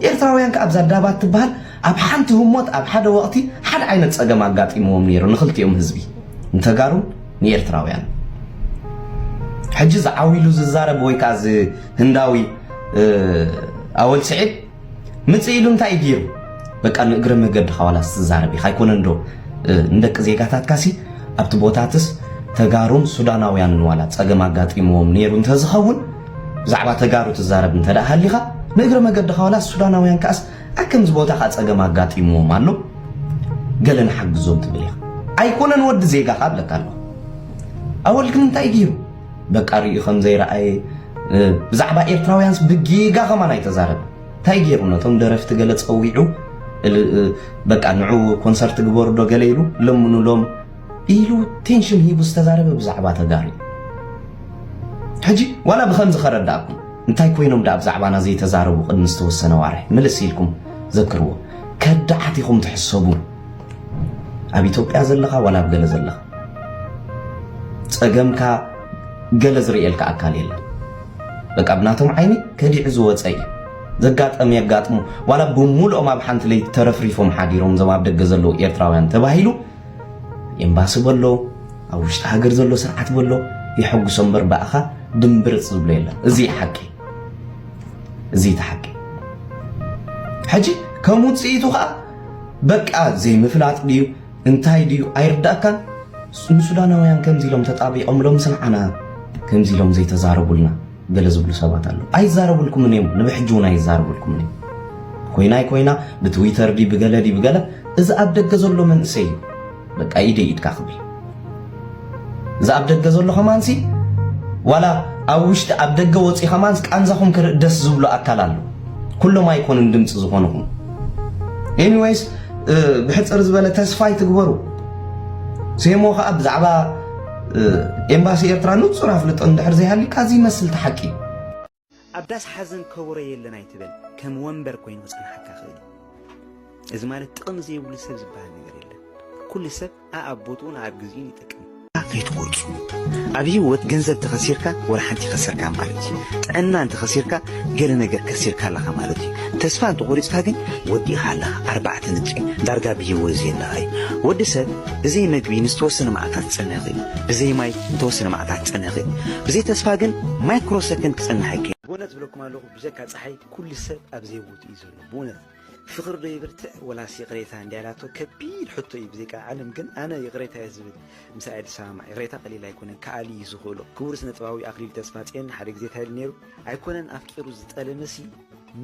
ኤርትራውያን ከኣ ኣብዛ ዳባት ትበሃል ኣብ ሓንቲ ህሞት ኣብ ሓደ ወቕቲ ሓደ ዓይነት ጸገም ኣጋጢምዎም ነይሩ ንኽልቲኦም ህዝቢ፣ ንተጋሩን ንኤርትራውያን። ሕጂ እዚ ዓው ኢሉ ዝዛረብ ወይ ከኣ እዚ ህንዳዊ፣ እ፣ ኣወል ስዒድ ምጽእ ኢሉ እንታይ እዩ ገይሩ? በቃ ንእግረ መገድኻ ዋላስ ትዛረብ ኢኻ ኣይኮነን ዶ? እ፣ ንደቂ ዜጋታትካሲ ኣብቲ ቦታትስ ተጋሩን ሱዳናውያንን ዋላ ጸገም ኣጋጢምዎም ነይሩ እንተዝኸውን፣ ብዛዕባ ተጋሩ ትዛረብ እንተ ደኣ ሃሊኻ፣ ንእግረ መገድኻ ዋላስ ሱዳናውያን ከኣስ ኣብ ከምዚ ቦታ ከኣ ጸገም ኣጋጢምዎም ኣሎ፣ ገለ ንሓግዞም ትብል ኢኻ። ኣይኮነን ወዲ ዜጋኻ እብለካ ኣለኹ። ኣወል ግን እንታይ ገይሩ? በቃ ርእዩ ከም ዘይረኣየ፣ እ፣ ብዛዕባ ኤርትራውያንስ ብጌጋ ከማን ኣይተዛረበ። እንታይ ገይሩ? ነቶም ደረፍቲ ገለ ጸዊዑ፣ እል-፣ እ፣ በቃ ንዑ ኮንሰርት ግበሩ ዶ ገለ ኢሉ፣ ለምኑሎም ኢሉ ቴንሽን ሂቡ ዝተዛረበ ብዛዕባ ተጋሩ እዩ። ሕጂ ዋላ ብኸምዚ ከረዳእኩም፣ እንታይ ኮይኖም ደኣ ብዛዕባና ዘይተዛረቡ ቅድሚ ዝተወሰነ ዋርሕ? ምልስ ኢልኩም ዘክርዎ። ከዳዓት ኢኹም ትሕሰቡ። ኣብ ኢትዮጵያ ዘለኻ ዋላ ኣብ ገለ ዘለኻ። ጸገምካ ገለ ዝርእየልካ ኣካል የለን። በቃ ብናቶም ዓይኒ ከዲዑ ዝወጸ እዩ። ዘጋጠም የጋጥሙ። ዋላ ብምሉኦም ኣብ ሓንቲ ለይቲ ተረፍሪፎም ሓዲሮም እዞም ኣብ ደገ ዘለዉ ኤርትራውያን ተባሂሉ ኤምባሲ በሎ፣ ኣብ ውሽጢ ሃገር ዘሎ ስርዓት በሎ፣ የሐጉሶ እምበር ብኣኻ ድምብርጽ ዝብሎ የለን። እዚ እዩ ሓቂ። እዚ እዩ እቲ ሓቂ። ሕጂ ከም ውጽኢቱ ኸኣ በቃ ዘይምፍላጥ ድዩ እንታይ ድዩ ኣይርዳእካን። ንሱዳናውያን ከምዚ ኢሎም ተጣቢቖም ሎምስ ንዓና ከምዚ ኢሎም ዘይተዛረቡልና ገለ ዝብሉ ሰባት ኣለዉ። ኣይዛረቡልኩምን እዮም፣ ንብሕጂ እውን ኣይዛረቡልኩምን እዮም። ኮይና ኣይኮይና ብትዊተር ድዩ ብገለ ድዩ ብገለ፣ እዚ ኣብ ደገ ዘሎ መንእሰይ እዩ በቃ ኢደይ ኢድካ ክብል። እዚ ኣብ ደገ ዘሎ ከማንሲ ዋላ ኣብ ውሽጢ ኣብ ደገ ወፂ ከማንስ ቃንዛኹም ክርኢ ደስ ዝብሎ ኣካል ኣሎ። ኩሎም ኣይኮኑን ድምፂ ዝኾንኹም። ኤኒዌይስ፣ እ፣ ብሕፅር ዝበለ ተስፋ ኣይትግበሩ። ሴሞ ከዓ ብዛዕባ፣ እ፣ ኤምባሲ ኤርትራ ንፁር ኣፍልጦ እንድሕር ዘይሃልዩካ እዚ ይመስል እቲ ሓቂ። ኣብ ዳስ ሓዘን ከበሮ የለን ኣይትበል፣ ከም ወንበር ኮይኑ ክጸንሓካ ክእል እዩ። እዚ ማለት ጥቕሚ ዘይብሉ ሰብ ዝበሃል ነገር የለን። ኩሉ ሰብ ኣኣብ ቦትኡን ኣኣብ ግዜኡን ይጠቅም። ከይትቆርጹ። ኣብ ህይወት ገንዘብ ተኸሲርካ ወላ ሓንቲ ከሰርካ ማለት እዩ። ጥዕና እንተኸሲርካ ገለ ነገር ከሲርካ ኣለኻ ማለት እዩ። ተስፋ እንተቆሪጽካ ግን ወዲእኻ ኣለኻ። ኣርባዕተ ነጥቢ ዳርጋ ብህይወት ዘየለኻ እዩ። ወዲ ሰብ ብዘይ መግቢ ንዝተወሰነ መዓልታት ክጸንሕ ይኽእል። ብዘይ ማይ ንተወሰነ መዓልታት ክጸንሕ ይኽእል። ብዘይ ተስፋ ግን ማይክሮ ሰከንድ ክጸንሕ ኣይክእል። ብእውነት ዝብለኩም ኣለኹ፣ ብዘካ ጸሓይ ኩሉ ሰብ ኣብ ዘይቦትኡ እዩ ዘሎ። ብእውነት ፍቕሪ ዶ ይብርትዕ ወላስ ይቕሬታ እንድያ ኢላቶ ከቢድ ሕቶ እዩ። ብዘይካ ዓለም ግን ኣነ ይቕሬታ እየ ዝብል፣ ምሳኣ እየ ዝሰማማዕ። ይቕሬታ ቀሊል ኣይኮነን፣ ከኣሊ እዩ ዝኽእሎ። ክቡር ስነ ጥበባዊ ኣኽሊሉ ተስፋጽዮን ሓደ ግዜ እንታይ ኢሉ ነይሩ? ኣይኮነን ኣፍቂሩ ዝጠለመሲ፣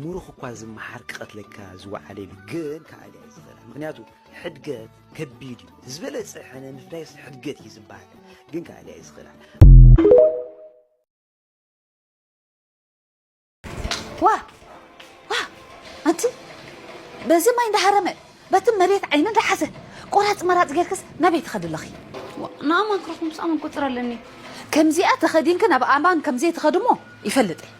ምሩኽ እኳ ዝመሓር ክቐትለካ ዝወዓለ ኢሉ፣ ግን ከኣሊ እየ ዝኽእላ። ምኽንያቱ ሕድገት ከቢድ እዩ። ዝበለጸ ሕነ ምፍዳይስ ሕድገት እዩ ዝበሃል፣ ግን ከኣሊ እየ ዝኽእላ። ዋ ዋ ኣንቲ በዚ ማይ እንዳሃረመ በቲ መሬት ዓይኒ እንዳሓዘ ቆራፅ መራፅ ጌርክስ ናበይ ትኸዲ ኣለኺ? ንኣማን ክረኽቦ ምስ ኣማን ቁፅር ኣለኒ። ከምዚኣ ተኸዲንኪ ናብ ኣማን ከምዘይትኸዲ እሞ ይፈልጥ እየ።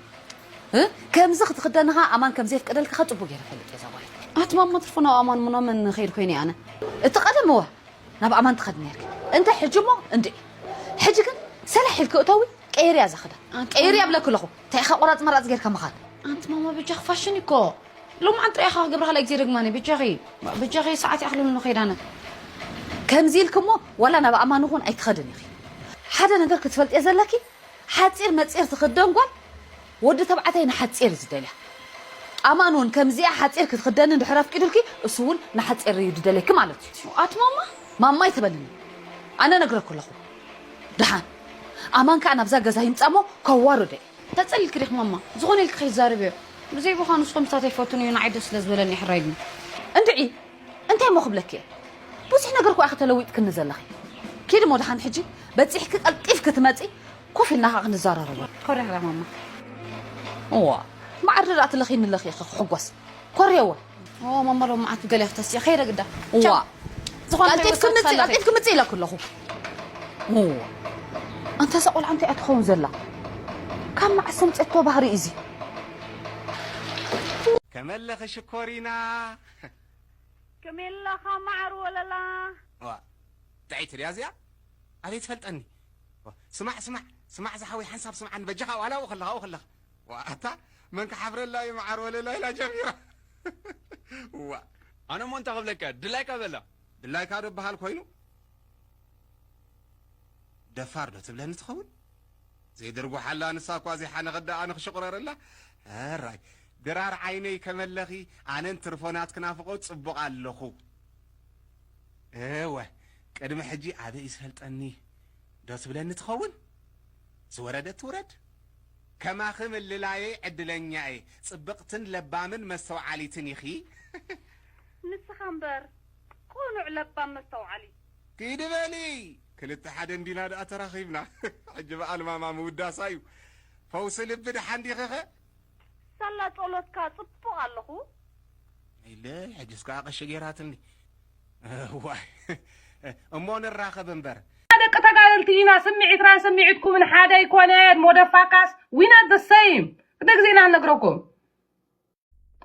እ? ከምዚ ክትኽደኒ ኸዓ ኣማን ከምዘየፍቅደልኪ ኸዓ ፅቡቅ ገይረ ፈልጥ እየ እዛ ጓል። ኣቲ ማማ ትርፎ ናብ ኣማን ምናምን ኸይድ ኮይነ ኣነ። እቲ ቀደም እወ ናብ ኣማን ትኸዲ ነርኪ። እንተ ሕጂ እሞ እንድዒ። ሕጂ ግን ሰላሕ ኢልኪ እተዊ ቀይርያ እዛ ኽዳን። ኣቲ ቀይርያ እብለኪ ኣለኹ። እንታይ ኢኻ ቆራፅ መራፅ ጌርካ ምኻድ? ኣንቲ ማማ በጃኺ ፋሽን እኮ። ሎምዓንቲ ጥራይ ኢኻ ክገብራ ካልኣይ ግዜ ደግማኒ። በጃኺ በጃኺ ሰዓት ይኣኽለኒ ከይዳነ። ከምዚ ኢልኪ እሞ ዋላ ናብ ኣማን እውን ኣይትኸድን ኢኺ። ሓደ ነገር ክትፈልጥዮ ዘለኪ ሓፂር መፂር ትኽደን ጓል ወዲ ተባዕታይ ንሓፂር እዩ ዝደልያ። ኣማን እውን ከምዚኣ ሓፂር ክትኽደኒ እንድሕር ኣፍቂዱልኪ እሱ እውን ንሓፂር እዩ ዝደልየኪ ማለት እዩ። ኣቲ ማማ ማማ ኣይትበልኒ። ኣነ ነግረኩ ኣለኹ። ደሓን ኣማን ከዓ ናብዛ ገዛ ይምፃ እሞ ከዋርዶ እዩ። ተፀሊልኪ ዲኺ ማማ? ዝኾነ ኢልኪ ከይትዛረብዮ። ብዘይ ብዃ ንስኹም ምሳተይ ፈትኑ እዩ ንዓይ ደስ ስለ ዝበለኒ ሕራይ ግን። እንድዒ እንታይ እሞ ክብለኪ እየ? ብዙሕ ነገር እኮ ኢኺ ተለዊጥክኒ ዘለኺ። ኪዲ እሞ ደሓን ሕጂ በፂሕኪ ቀልጢፍኪ ትመፂ ኮፍ ኢልና ከዓ ክንዘራረብ። ኮሪኻ ማማ። እዋ ማዕር ደኣ ትለኺኒ ኣለኺ ኢኺ ክሕጎስ። ኮርየወ። ኦ ማማ ሎ መዓት ገለ ፍተስ እየ ከይደ ግዳ። እዋ ዝኾነ ቀልጢፍኪ ምፂ ቀልጢፍኪ ምፂ ኢለኩ ኣለኹ። እዋ ኣንታ እዛ ቆልዓ እንታይ እያ ትኸውን ዘላ? ካብ መዓስ ሰምፀቶ ባህሪ እዚ? ከመለኺ ሽኮሪና። ከመይ ኣለኻ መዓር ወለላ? ዋ ጥዕይቲ ድያ እዚኣ? ኣበይ ትፈልጠኒ? ዋ፣ ስማዕ ስማዕ ስማዕ ዝሓወይ ሓንሳብ ስምዓኒ በጃኻ ዋላ ኣብኡ ከለኻ ኣብኡ ከለኻ። ዋ ኣታ መን ክሓፍረላ እዩ መዓር ወለላ ኢላ ጀሚራ። ዋ ኣነ እሞ እንታይ ክብለካ ድላይካ በላ። ድላይካ ዶ በሃል ኮይኑ? ደፋር ዶ ትብለኒ ትኸውን? ዘይድርጉሓላ ንሳ እኳ ዘይሓነኸት ደኣ ኣነ ክሽቑረረላ? ሕራይ ድራር ዓይነይ ከመለኺ ኣነን ትርፎ ናትኪ ናፍቖት ጽቡቕ ኣለኹ። እወ ቅድሚ ሕጂ ኣበይ ዝፈልጠኒ ዶ ትብለኒ ትኸውን? ዝወረደት ትውረድ። ከማኺ ምልላየይ ዕድለኛ እየ። ጽብቕትን ለባምን መስተውዓሊትን ኢኺ። ንስኻ እምበር ቁኑዕ ለባም መስተውዓሊ። ኪዲ በሊ ክልተ ሓደ እንዲና ደኣ ተራኺብና። ሕጂ በኣል ማማ ምውዳሳ እዩ። ፈውሲ ልቢ ደሓን ዲኺኸ? ሳላ ጸሎትካ ጽቡቕ ኣለኹ። ኢለ ሕጅስ ከኣ ቀሺ ጌራትኒ። እዋይ እሞ ንራኸብ እምበር። ደቂ ተጋደልቲ ኢና። ስምዒትና ስምዒትኩምን ሓደ ኣይኮነን። ሞደፋካስ we not the same። ክደ ግዜ ኢና ንነግረኩም።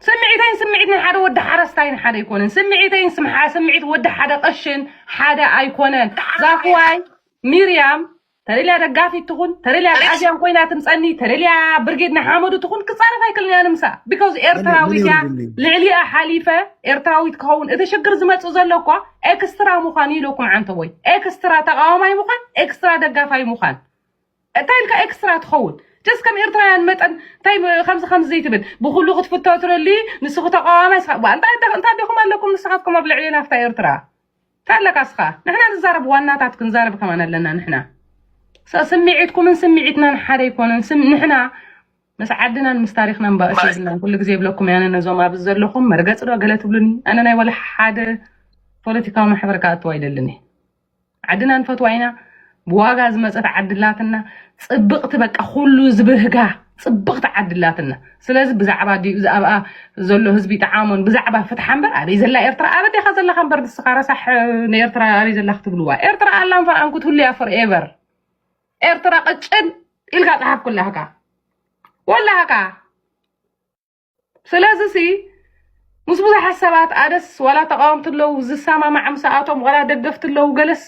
ስምዒተይን ስምዒት ናይ ሓደ ወዲ ሓረስታይን ሓደ ኣይኮነን። ስምዒተይን ስምዓ ስምዒት ወዲ ሓደ ቀሽን ሓደ ኣይኮነን። ዛፍዋይ ሚርያም ተደልያ ደጋፊት ትኹን፣ ተደልያ ኣግኣዝያን ኮይና ትምፀኒ፣ ተደልያ ብርጌድ ንሓመዱ ትኹን ክፃረፍ ኣይክልን እያ ንምሳ። ቢካውዝ ኤርትራዊት እያ። ልዕሊኣ ሓሊፈ ኤርትራዊት ክኸውን እቲ ሽግር ዝመፅእ ዘሎ እኳ ኤክስትራ ምዃን እዩ ኢለኩም ዓንተቦይ። ኤክስትራ ተቃዋማይ ምዃን፣ ኤክስትራ ደጋፋይ ምዃን። እንታይ ኢልካ ኤክስትራ ትኸውን? ጀስት ከም ኤርትራውያን መጠን እንታይ ም- ከምዚ ከምዚ ዘይትብል ብኩሉ ክትፍቶ ትደሊ ንስኹ ተቃዋማይ ስኻ ዋ፣ እንታይ እንታይ እንታይ ዲኹም ኣለኩም ንስኻትኩም ኣብ ልዕሊ ናፍታ ኤርትራ እንታይ ኣለካ ስኻ? ንሕና ንዛረብ ዋናታት ክንዛረብ ከማን ኣለና ንሕና። ስ- ስምዒትኩምን ስምዒትናን ሓደ ኣይኮነን። ስም ንሕና ምስ ዓድናን ምስ ታሪኽናን ባእሲ የብልናን። ኩሉ ግዜ ይብለኩም ያነ ነዞም ኣብዚ ዘለኹም መርገፂ ዶ ገለ ትብሉኒ? ኣነ ናይ ወላ ሓደ ፖለቲካዊ ማሕበር ክኣትው ኣይደልን እየ። ዓድና ንፈትዋ ኢና። ብዋጋ ዝመፀት ዓዲ ኣላትና ፅብቕቲ በቃ ኩሉ ዝብህጋ ፅብቕቲ ዓዲ ኣላትና። ስለዚ ብዛዕባ ድዩ እዚ ኣብኣ ዘሎ ህዝቢ ይጠዓሞን ብዛዕባ ፍትሓ እምበር ኣበይ ዘላ ኤርትራ ኣበዴኻ ዘለኻ እምበር ንስኻ ረሳሕ ንኤርትራ ኣበይ ዘላ ክትብልዋ ኤርትራ ኣላን ፈርኣን ክትህሉ እያ ፎርኤቨር። ኤርትራ ቅጭን ኢልካ ፀሓፍ ኩላህካ ወላህካ። ስለዚ ሲ ምስ ብዙሓት ሰባት ኣደስ ዋላ ተቃወምቲ ኣለዉ ዝሰማማዕ ምስኣቶም ዋላ ደገፍቲ ኣለዉ ገለስ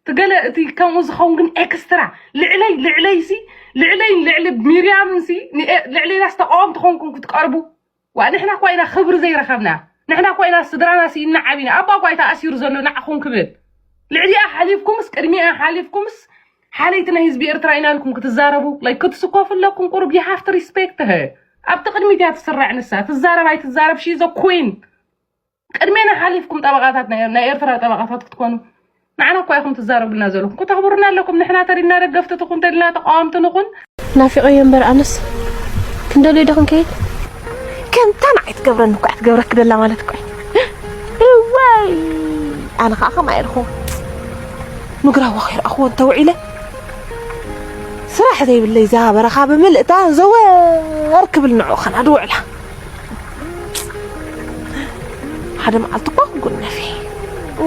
ትገለ እቲ ከምኡ ዝኸውን ግን ኤክስትራ ልዕለይ ልዕለይሲ ልዕለይን ልዕሊ ሚርያምንሲ ንኤ- ልዕለይናስ ተቃወምቲ ኮንኩም ክትቀርቡ ዋ ንሕና እኳ ኢና ክብሪ ዘይረኸብና ንሕና እኳ ኢና ስድራና ስኢና ዓቢና ኣባ እኳ ተኣሲሩ ዘሎ ንዓኹም ክብል ልዕሊኣ ሓሊፍኩምስ ቅድሚኣ ሓሊፍኩምስ ሓለይቲ ናይ ህዝቢ ኤርትራ ኢና ኢልኩም ክትዛረቡ like ክትስኮፉ ኣለኩም ቁሩብ you have to respect her ኣብቲ ቅድሚት እያ ትስራዕ ንሳ ትዛረብ ኣይትዛረብ she is a queen ቅድሜና ሓሊፍኩም ጠበቓታት ናይ ናይ ኤርትራ ጠበቓታት ክትኮኑ ንዓና እኳ ኢኹም ትዛረቡልና ዘለኹም ከተኽብሩና ኣለኩም ንሕና ተሪድና ደገፍቲ ትኹን ተድልና ተቃወምቲ ንኹን ናፊቐዮ እምበር ኣነስ ክንደልዮ ዶ ክንከይድ ከምታ ንዓይ ትገብረኒ እኳ ትገብረኪ ደላ ማለት እኳ እዋይ ኣነ ከዓ ከምኣ ኢልኹ ንግራዋ ከይረኣኽዎ እንተውዒለ ስራሕ ዘይብለይ እዛ በረኻ ብምልእታ ዘወር ክብል ንዑ ኸና ድውዕላ ሓደ መዓልቲ እኳ ክጉነፊ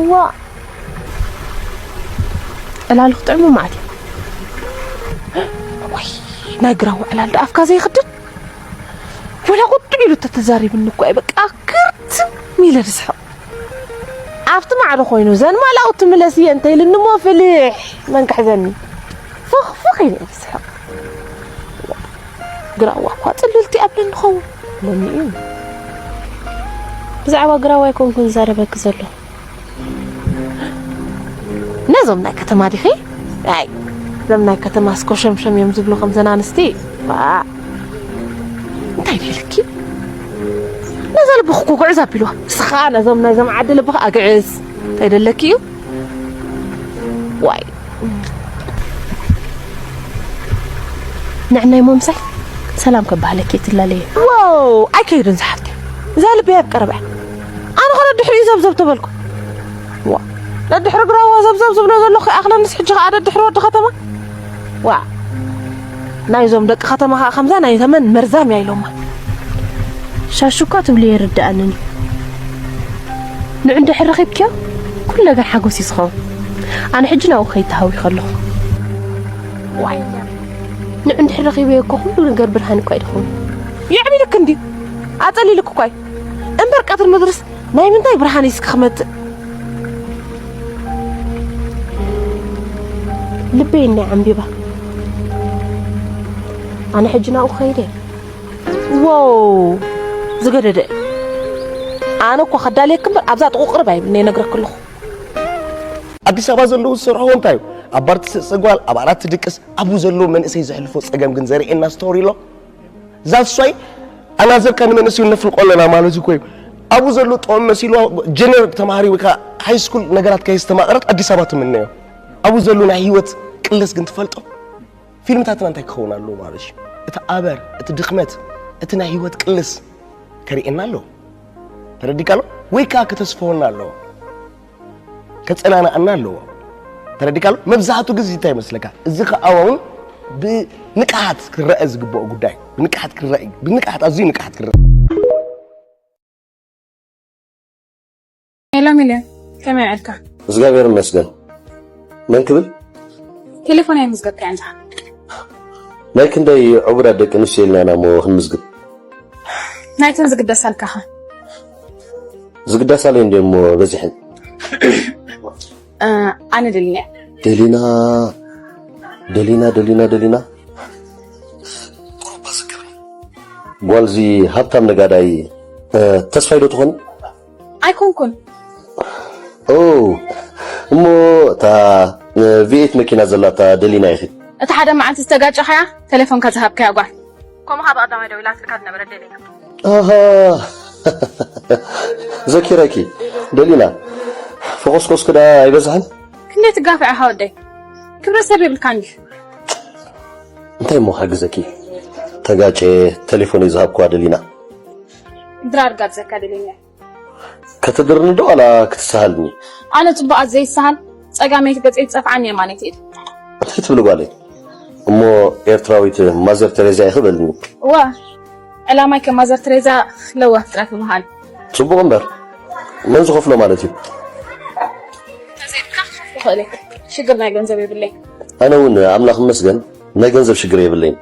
እዋ ዕላሉ ክጥዕሙ ማለት እዩ ወይ ናይ ግራዋ ዕላል ዶ ኣፍካ ዘይኽድን ወላ ቁጥዕ ኢሉ ተተዛሪብኒ እኳ እዩ በቃ ክርትም ኢለ ዝስሕቕ ኣብቲ ማዕዶ ኮይኑ ዘን ማላው ትምለስ እየ እንተ ኢልኒ እሞ ፍልሕ መን ክሕዘኒ ፍኽፍኽ ኢለ ዝስሕቕ ግራዋ እኳ ፅልልቲ ኣብለኒ ኸውን መኒኡ ብዛዕባ ግራዋ ኣይኮንኩን ዝዛረበኪ ዘሎ ነዞም ናይ ከተማ ዲኺ ኣይ እዞም ናይ ከተማ ስኮሸምሸም እዮም ዝብሉ ከምዘን ኣንስቲ እንታይ ደልኪ ነዛ ልብኺ እኮ ጉዕዝ ኣቢልዋ ንስኻ ነዞም ናይዞም ዓዲ ልብኺ ኣግዕዝ እንታይ ደለኪ እዩ ዋይ ንዕናይ ሞምሳይ ሰላም ከባህለኪ ትላለየ ዋው ኣይከይድን ዝሓፍተ እዛ ልበይ ኣብ ቀረባ ኣነ ኸ ነድሕሪኡ ዘብዘብ ተበልኩ ዋ ነድሕሪ ግራዋ ዘብዘብ ዝብሎ ዘለኹ ይኣኽለንስ ሕጂ ኸዓ ደድሕሪ ወዲ ኸተማ ዋ ናይዞም ደቂ ኸተማ ኸዓ ከምዛ ናይ ተመን መርዛም እያ ኢሎማ ሻሹ እኳ ትብሉ የርድኣንን እዩ ንዑ እንድሕር ረኺብክዮ ኩሉ ነገር ሓጎስ እዩ ዝኸውን ኣነ ሕጂ ናብኡ ከይድ ተሃዊኸ ኣለኹ ዋይ ንዑ እንድሕር ረኺበዮ እኮ ኩሉ ነገር ብርሃን እኳ እዩ ዝኸውን የዕቢልክ እንድዩ ኣፀሊልክ እኳ እዩ እምበር ቀትሪ ምድርስ ናይ ምንታይ ብርሃን እዩ እስኪ ክመፅእ ልበይ እኒኣ ዓምቢባ ኣነ ሕጂ ናብኡ ከይደ ዋው ዝገደደ ኣነ እኳ ከዳልየክ እምበር ኣብዛ ጥቑቕርብ ኣይብልኒ ነግረክ ኣለኹ ኣዲስ ኣበባ ዘለዉ ዝሰርሕዎ እንታይ እዩ ኣብ ባር ትስእስእ ጓል ኣብ ዓራት ትድቅስ ኣብኡ ዘለዉ መንእሰይ ዘሕልፎ ፀገም ግን ዘርእየና ስቶሪ ኣሎ ዛትስ ዋይ ኣናዘርካ ንመንእሰዩ ነፍልቆ ኣለና ማለት እኮ እዩ ኣብኡ ዘሎ ጥበብ መሲልዋ ጀነር ተማሃሪ ወይ ከዓ ሃይ ስኩል ነገራት ከየስተማቐረት ኣዲስ ኣበባ ትምነዮ ኣብኡ ዘሎ ናይ ህይወት ቅልስ ግን ትፈልጦ ፊልምታትና እንታይ ክኸውን ኣለዎ ማለት እዩ እቲ ኣበር እቲ ድኽመት እቲ ናይ ህይወት ቅልስ ከርእየና ኣለዎ ተረዲካ ኣሎ ወይ ከዓ ከተስፈወና ኣለዎ ከፀናንኣና ኣለዎ ተረዲካ ኣሎ መብዛሕቱ ግዜ እንታይ ይመስለካ እዚ ከኣውን ብንቅሓት ክረአ ዝግብኦ ጉዳይ ብንቅሓት ክረአ ብንቅሓት ኣዝዩ ንቅሓት ክረአ ሄሎ ሚልዮን ከመይ ውዕልካ? እግዚኣብሔር ይመስገን። መን ክብል? ቴሌፎን ኣይምዝገብካያን ዲኻ? ናይ ክንደይ ዕቡዳት ደቂ ኣንስትዮ ኢልና ኢና እሞ ክንምዝግብ? ናይተን ዝግደሳልካ ኸ? ዝግደሳለይ እንድየ እሞ በዚሐን። ኣነ ደሊና ደሊና ደሊና ደሊና ደሊና ጓልዚ ሃብታም ነጋዳይ ተስፋይ ዶ ትኾኒ? ኣይኮንኩን። ኦ እሞ እታ ቪኤት መኪና ዘላታ ደሊና ኢኺ። እቲ ሓደ መዓልቲ ዝተጋጨኻያ ተሌፎንካ ዝሃብካያ ጓል። ከምኡ ከዓ ብቐዳማይ ደዊላትልካ ዝነበረት ደሊና። ኣሃ ዘኪረኪ ደሊና። ፈኾስኮስኪ ደኣ ኣይበዝሐን? ክንደይ ትጋፍዕ ኢኻ ወደይ? ክብረት ሰብ የብልካን ድዩ? እንታይ እሞ ክሕግዘኪ? ተጋጨ ተሌፎነይ ዝሃብክዋ ደሊና። ድራር ጋብዘካ ደሊና። ከተድርኒ ዶ ዋላ ክትሰሃልኒ? ኣነ ጽቡቓት ዘይሰሃል ጸጋመይቲ ገጸይ ትጸፍዓኒ የማነይቲ ኢድ። እንታይ ትብሊ ጓለይ? እሞ ኤርትራዊት ማዘር ተሬዛ ኢኺ በልኒ። እዋ ዕላማይ ከም ማዘር ተሬዛ ለዋህ ጥራሕ ምዃን። ጽቡቕ እምበር መን ዝኸፍሎ ማለት እዩ? ተዘይብካ ክኸፍሎ ይኽእል እየ። ሽግር ናይ ገንዘብ የብለይ። ኣነ እውን ኣምላኽ ይመስገን ናይ ገንዘብ ሽግር የብለይን።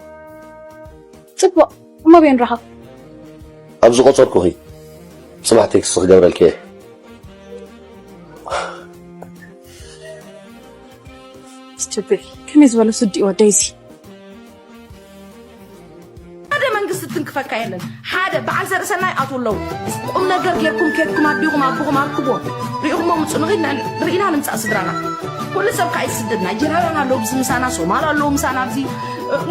ጽቡቕ እሞ ኣበይ ንራኸብ? ኣብ ዝቖጸርኩኺ ጽባሕ ቴክስት ክገብረልኪ እየ። ትብል። ከመይ ዝበለ ስዲ ወደይዚ ሓደ መንግስቲ ትንክፈካ የለን። ሓደ በዓል ዘርእሰናይ ኣትዉ ኣለዉ። ቁም ነገር ጌርኩም ኬድኩም ኣዲኹም ኣቦኹም ኣርክቦ ሪኢኹሞ ምፁ ንኺድ ንዕ- ርኢና ንምፃእ ስድራና። ኩሉ ሰብ ከዓ ይስደድ። ናይጀርያውያን ኣለዉ ብዚ ምሳና፣ ሶማል ኣለዉ ምሳና ኣብዚ፣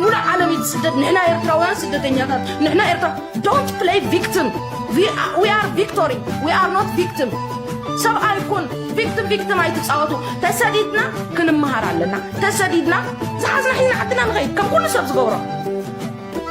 ሙሉእ ዓለም እዩ ዝስደድ። ንሕና ኤርትራውያን ስደተኛታት፣ ንሕና ኤርትራ don't play victim. We are, we are victory. We are not victim. ሰብኣይ ኩን ቪክቲም ቪክቲም ኣይትፃወቱ። ተሰዲድና ክንመሃር ኣለና። ተሰዲድና ዝሓዝና ሒዝና ዓድና ንኸይድ ከም ኩሉ ሰብ ዝገብሮ።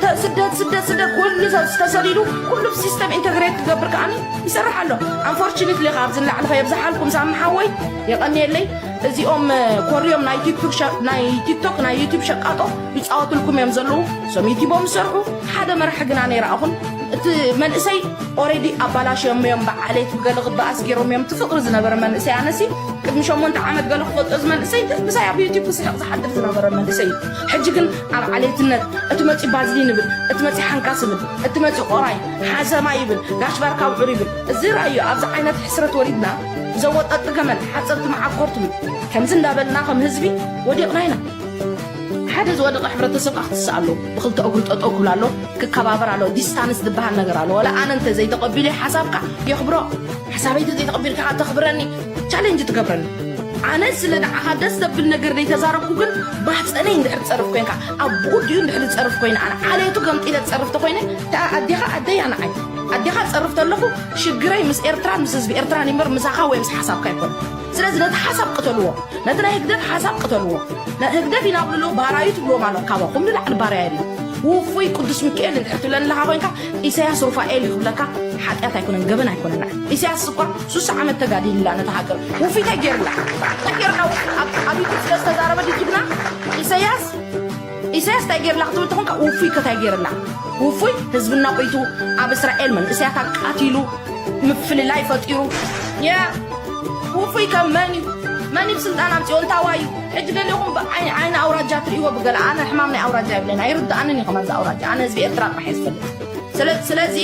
ተ- ስደት ስደት ስደት ኩሉ ሰብ ተሰዲዱ ኩሉ ሲስተም ኢንተግሬት ክገብር ከዓኒ ይሰርሕ ኣሎ። ኣንፎርቹኔትሊ ኣብዚ ንላዕሊ ከየብዝሓልኩም ሳሚ ሓወይ የቐንየለይ። እዚኦም እ፣ ኮርዮም ናይ ቲክቶክ ሸ- ናይ ቲክቶክ ናይ ዩቲብ ሸቃጦ ይፃወትልኩም እዮም ዘለዉ። እሶም ዩቲቦም ዝሰርሑ ሓደ መራሒ ግና ነይረ ኣኹን እቲ መንእሰይ ኦሬዲ ኣባላሽዮም እዮም። ብዓሌት ብገለ ክበኣስ ገይሮም እዮም። እቲ ፍቕሪ ዝነበረ መንእሰይ ኣነሲ ቅድሚ ሸሞንተ ዓመት ገለ ክፈልጦ እዚ መንእሰይ እንታይ ምሳይ ኣብ ዩቲብ ክስሕቕ ዝሓድር ዝነበረ መንእሰይ እዩ። ሕጂ ግን ኣብ ዓሌትነት እቲ መፂ ባዝሊን ይብል፣ እቲ መፂ ሓንካስ ይብል፣ እቲ መፂ ቆራይ ሓሰማ ይብል፣ ጋሽ ባርካ ውዑር ይብል። እዚ ራእዩ ኣብዚ ዓይነት ሕስረት ወሪድና ዘወጠጥ ገመል ሓፀርቲ መዓኮር ትብል። ከምዚ እንዳበልና ከም ህዝቢ ወዲቕና ኢና። ሓደ ዝወደቐ ሕብረተሰብ ከዓ ክትስእ ኣለዎ። ብክልተ እግሩ ጠጠው ክብል ኣለዎ፣ ክከባበር ኣለዎ። ዲስታንስ ዝበሃል ነገር ኣለዎ። ወላ ኣነ እንተ ዘይተቐቢለ ሓሳብካ የኽብሮ፣ ሓሳበይ እንተ ዘይተቐቢልካ ከዓ ተኽብረኒ፣ ቻሌንጅ ትገብረኒ። ኣነ ስለ ንዓኻ ደስ ዘብል ነገር ዘይተዛረብኩ ግን ባሕፀነይ እንድሕር ትፀርፍ ኮይንካ፣ ኣብ ብኡ ድዩ እንድሕር ዝፀርፍ ኮይነ፣ ኣነ ዓሌቱ ገምጢለ ዝፀርፍ ተኮይነ፣ እታ ኣዴኻ ኣደይ ኣነ ዓይ ኣዴኻ ዝፀርፍ ተለኹ ሽግረይ ምስ ኤርትራን ምስ ህዝቢ ኤርትራን ይምበር ምሳኻ ወይ ምስ ሓሳብካ ኣይኮነ። ስለዚ ነቲ ሓሳብ ቅተልዎ። ነቲ ናይ ህግደፍ ሓሳብ ቅተልዎ። ነ- ህግደፍ ኢና ብልዎ፣ ባራዩ ትብልዎም ኣሎ። ካባኹም ንላዕሊ ባርያ የለን። ውፉይ ቅዱስ ሚካኤል እንድሕር ትብለኒ ኣለኻ ኮይንካ፣ ኢሳያስ ሩፋኤል እዩ ክብለካ ሓጢኣት ኣይኮነን፣ ገበን ኣይኮነን። ኢሳያስ እኳ ሱሳ ዓመት ተጋዲልላ ነታ ሃገር። ውፉይ እንታይ ገይርላ? እንታይ ገይርላ? ውፉይ ኣብ ኣብ ዩቱብ ስለ ዝተዛረበ ድዩ ጅግና? ኢሳያስ ኢሳያስ እንታይ ገይርላ ክትብል ተኾንካ፣ ውፉይ ከታይ ገይርላ? ውፉይ ህዝብና ቆይቱ፣ ኣብ እስራኤል መንእሰያት ኣቃቲሉ፣ ምፍልላይ ፈጢሩ። ያ ውፉይ ከም መን እዩ? መን እዩ ብስልጣን ኣምፅኦ? እንታዋይ እዩ? ሕጂ ገሊኹም ብዓይ- ዓይኒ ኣውራጃ ትርእይዎ ብገለ። ኣነ ሕማም ናይ ኣውራጃ የብለይን፣ ኣይርድኣንን እዩ ከማን ኣውራጃ። ኣነ ህዝቢ ኤርትራ ጥራሕ እየ ዝፈልጥ። ስለ- ስለዚ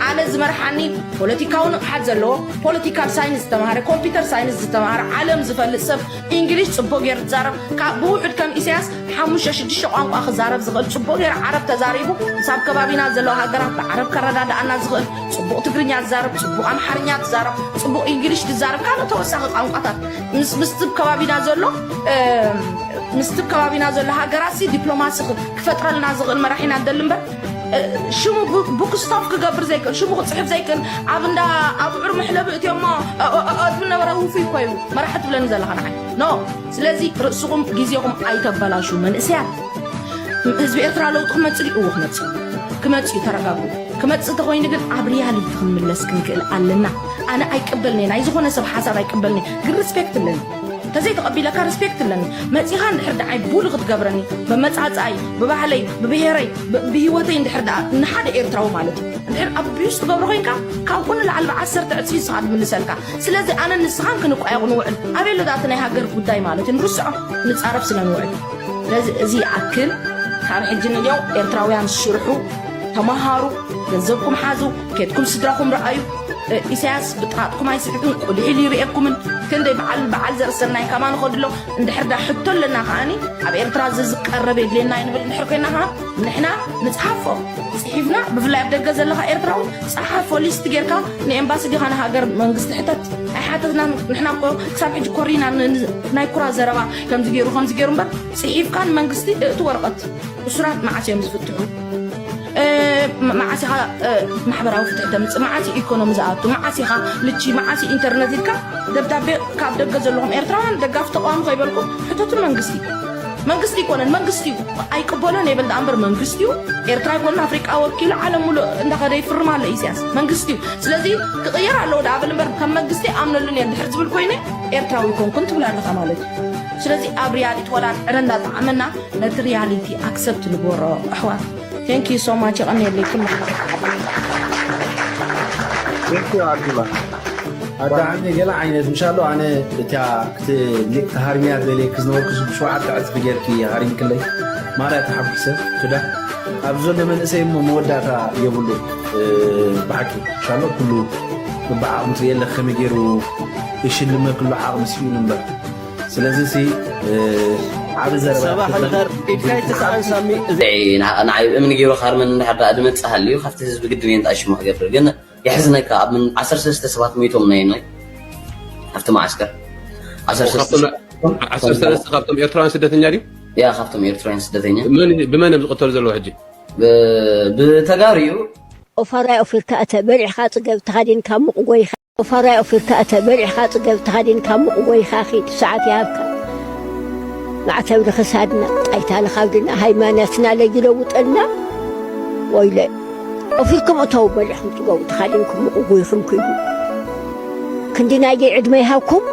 ኣነ ዝመርሓኒ ፖለቲካዊ ንቕሓት ዘለዎ፣ ፖለቲካል ሳይንስ ዝተምሃረ፣ ኮምፒውተር ሳይንስ ዝተምሃረ፣ ዓለም ዝፈልጥ ሰብ፣ ኢንግሊሽ ፅቡቅ ገይሩ ዝዛረብ፣ ካብ ብውሑድ ከም ኢሳያስ ሓሙሽተ ሽዱሽተ ቋንቋ ክዛረብ ዝኽእል፣ ፅቡቅ ገይሩ ዓረብ ተዛሪቡ፣ ክሳብ ከባቢና ዘለዋ ሃገራት ብዓረብ ከረዳድኣና ዝኽእል፣ ፅቡቅ ትግርኛ ዝዛረብ፣ ፅቡቅ ኣምሓርኛ ትዛረብ፣ ፅቡቅ ኢንግሊሽ ትዛረብ፣ ካልእ ተወሳኺ ቋንቋታት ምስ ምስቲ ከባቢና ዘሎ እ፣ ምስቲ ከባቢና ዘሎ ሃገራት ሲ ዲፕሎማሲ ክ- ክፈጥረልና ዝኽእል መራሒና ንደሊ እምበር እ፣ ሽሙ ቡ- ቡክ ስቶፍ ክገብር ዘይክእል፣ ሽሙ ክፅሕፍ ዘይክእል፣ ኣብ እንዳ ኣብዑር መሕለቢ እትዮሞ እ፣ እ፣ እ፣ እ፣ ዝብል ነበረ። ውፉይ እኮ እዩ መራሒ ትብለኒ ዘለኻ ንዓይ። ኖ። ስለዚ ርእስኹም ግዜኹም ኣይተበላሹ መንእሰያት። ህዝቢ ኤርትራ ለውጢ ክመፅእ ድዩ? እዎ ክመፅእ። ክመፅእ እዩ፣ ተረጋግኡ። ክመፅእ ተኾይኑ ግን ኣብ ሪያሊቲ ክንምለስ ክንክእል ኣለና። ኣነ ኣይቀበልኒ፣ ናይ ዝኾነ ሰብ ሓሳብ ኣይቀበልኒ፣ ግን ሪስፔክት ኣለኒ። ተዘይተቐቢለካ ሪስፔክት ኣለኒ። መፂኻ እንድሕር ደዓይ ቡሊ ክትገብረኒ፣ መመፃፅኣይ፣ ብባህለይ፣ ብብሄረይ፣ ብ- ብህይወተይ እንድሕር ደኣ ንሓደ ኤርትራዊ ማለት እዩ። እንድሕር ኣቢዩስ ትገብሮ ኮይንካ ካብኡ ንላዕሊ ብዓሰርተ ዕፅፊ ንስኻ ዝምልሰልካ። ስለዚ ኣነ ንስኻን ክንቋየቑ ንውዕል። ኣበይ ኣሎ ደኣ እቲ ናይ ሃገር ጉዳይ ማለት እዩ? ንርስዖ፣ ንጻረፍ ስለ ንውዕል። ስለዚ እዚ ይኣክል። ካብ ሕጂ ንልዮ ኤርትራውያን ስርሑ፣ ተመሃሩ፣ ገንዘብኩም ሓዙ፣ ኬድኩም ስድራኹም ረኣዩ። እ፣ ኢሳያስ ብጥራጥኩም ኣይስሕቅን፣ ቁልዒ ኢሉ ይርእየኩምን። ክንደይ በዓል በዓል ዘርእሰናይ ከማን ንኸድሎ። እንድሕር ዳ ሕቶ ኣለና ከኣኒ ኣብ ኤርትራ እዚ ዝቀረብ የድልየና እዩ ንብል እንድሕር ኮይና ከኣ ንሕና ንጽሓፎ። ጽሒፍና ብፍላይ ኣብ ደገ ዘለኻ ኤርትራዊ ጸሓፎ ሊስት ጌርካ ንኤምባሲ ዲኻ ንሃገር መንግስቲ ሕተት። ኣይሓተትናን። ንሕና እኮ ክሳብ ሕጂ ኮሪና ን- ን- ናይ ኩራ ዘረባ ከምዚ ገይሩ ከምዚ ገይሩ እምበር ጽሒፍካ ንመንግስቲ እቲ ወረቐት እሱራት መዓስ እዮም ዝፍትሑ? እ፣ መ- መዓስ ኢኻ እ፣ ማሕበራዊ ፍትሒ ተምጽእ? መዓስ እዩ ኢኮኖሚ ዝኣቱ? መዓስ ኢኻ ልቺ? መዓስ እዩ ኢንተርነት ኢልካ ደብዳቤ ካብ ደገ ዘለኹም ኤርትራውያን ደጋፊ ተቃዋሚ ከይበልኩም ሕተቱ መንግስቲ። መንግስቲ ይኮነን መንግስቲ እዩ ኣይቅበሎን የበል ደኣ እምበር መንግስቲ እዩ። ኤርትራ ይኮነን ኣፍሪቃ ወኪሉ ዓለም ሙሉእ እንዳኸደ ይፍርም ኣሎ ኢሳያስ መንግስቲ እዩ። ስለዚ ክቕየር ኣለዎ ደኣ ብል እምበር ከም መንግስቲ ኣምነሉን እየ እንድሕር ዝብል ኮይነ ኤርትራዊ ይኮንኩን ትብል ኣለኻ ማለት እዩ። ስለዚ ኣብ ሪያሊቲ ወላ ዕረ እንዳጠዓመና ነቲ ሪያሊቲ ኣክሰፕት ንግበሮ ኣሕዋት። Thank you so much። የቐንየለይ ኩሉ። Thank you ኣኪባ። ኣዳዓሚ ገለ ዓይነት ምሻሎ ኣነ እታ ክት ሊቅ ተሃርሚያ ደልየ ክዝነበርኩ ሸውዓተ ዕጽፊ ጌርኪ ሃሪምክለይ ማርያ ተሓጒሰ ክዳ ኣብ ዘሎ መንእሰይ እሞ መወዳእታ የብሉ። እ፣ ብሓቂ ምሻሎ ኩሉ ብዓቕሚ ትርእየ ኣለክ ከመይ ገይሩ ይሽልመ ክሉ ዓቕሚ ስኢኑ እምበር ስለዚ ሲ እ፣ ዓቢ ዘረባ ሰባሕ ክትብል። ልኸር ኢድካ ይትስኣን ሳሚ። ንዓይ እምኒ ገይሩ ካርመን እንድሕር ደኣ ዝመጽእ ሃልዩ ካብቲ ህዝቢ ግድን እየ ንጣ ሽሙ ክገብር ግን የሕዝነካ ኣብ ምን ዓሰርተ ሰለስተ ሰባት ሞይቶም ናይ ናይ ኣብቲ ማዓስከር ዓሰርተ ሰለስተ ዓሰርተ ሰለስተ ካብቶም ኤርትራውያን ስደተኛ ድዩ? ያ ካብቶም ኤርትራውያን ስደተኛ መን ብመን እዮም ዝቕተሉ ዘለዉ ሕጂ? ብ- ብተጋሩ እዩ ኦፋራይ ኦፊርካ እተ በሊዕኻ ጽገብ ተኻዲንካ ሙቕ ጎይኻ ኦፋራይ ኦፊርካ እተ በሊዕኻ ጽገብ ተኻዲንካ ሙቕ ጎይኻ ኺድ ሰዓት ይሃብካ ማዕተብ ንኽሳድና ጣይታ ንኻብድና ሃይማኖትና ለይለውጠልና ወይለ ኦፊርኩም እተው በሊዕኹም ጽገቡ ተኻዲንኩም ሙቕ ጎይኹም ክዱ ክንዲ ናይገይ ዕድመ ይሃብኩም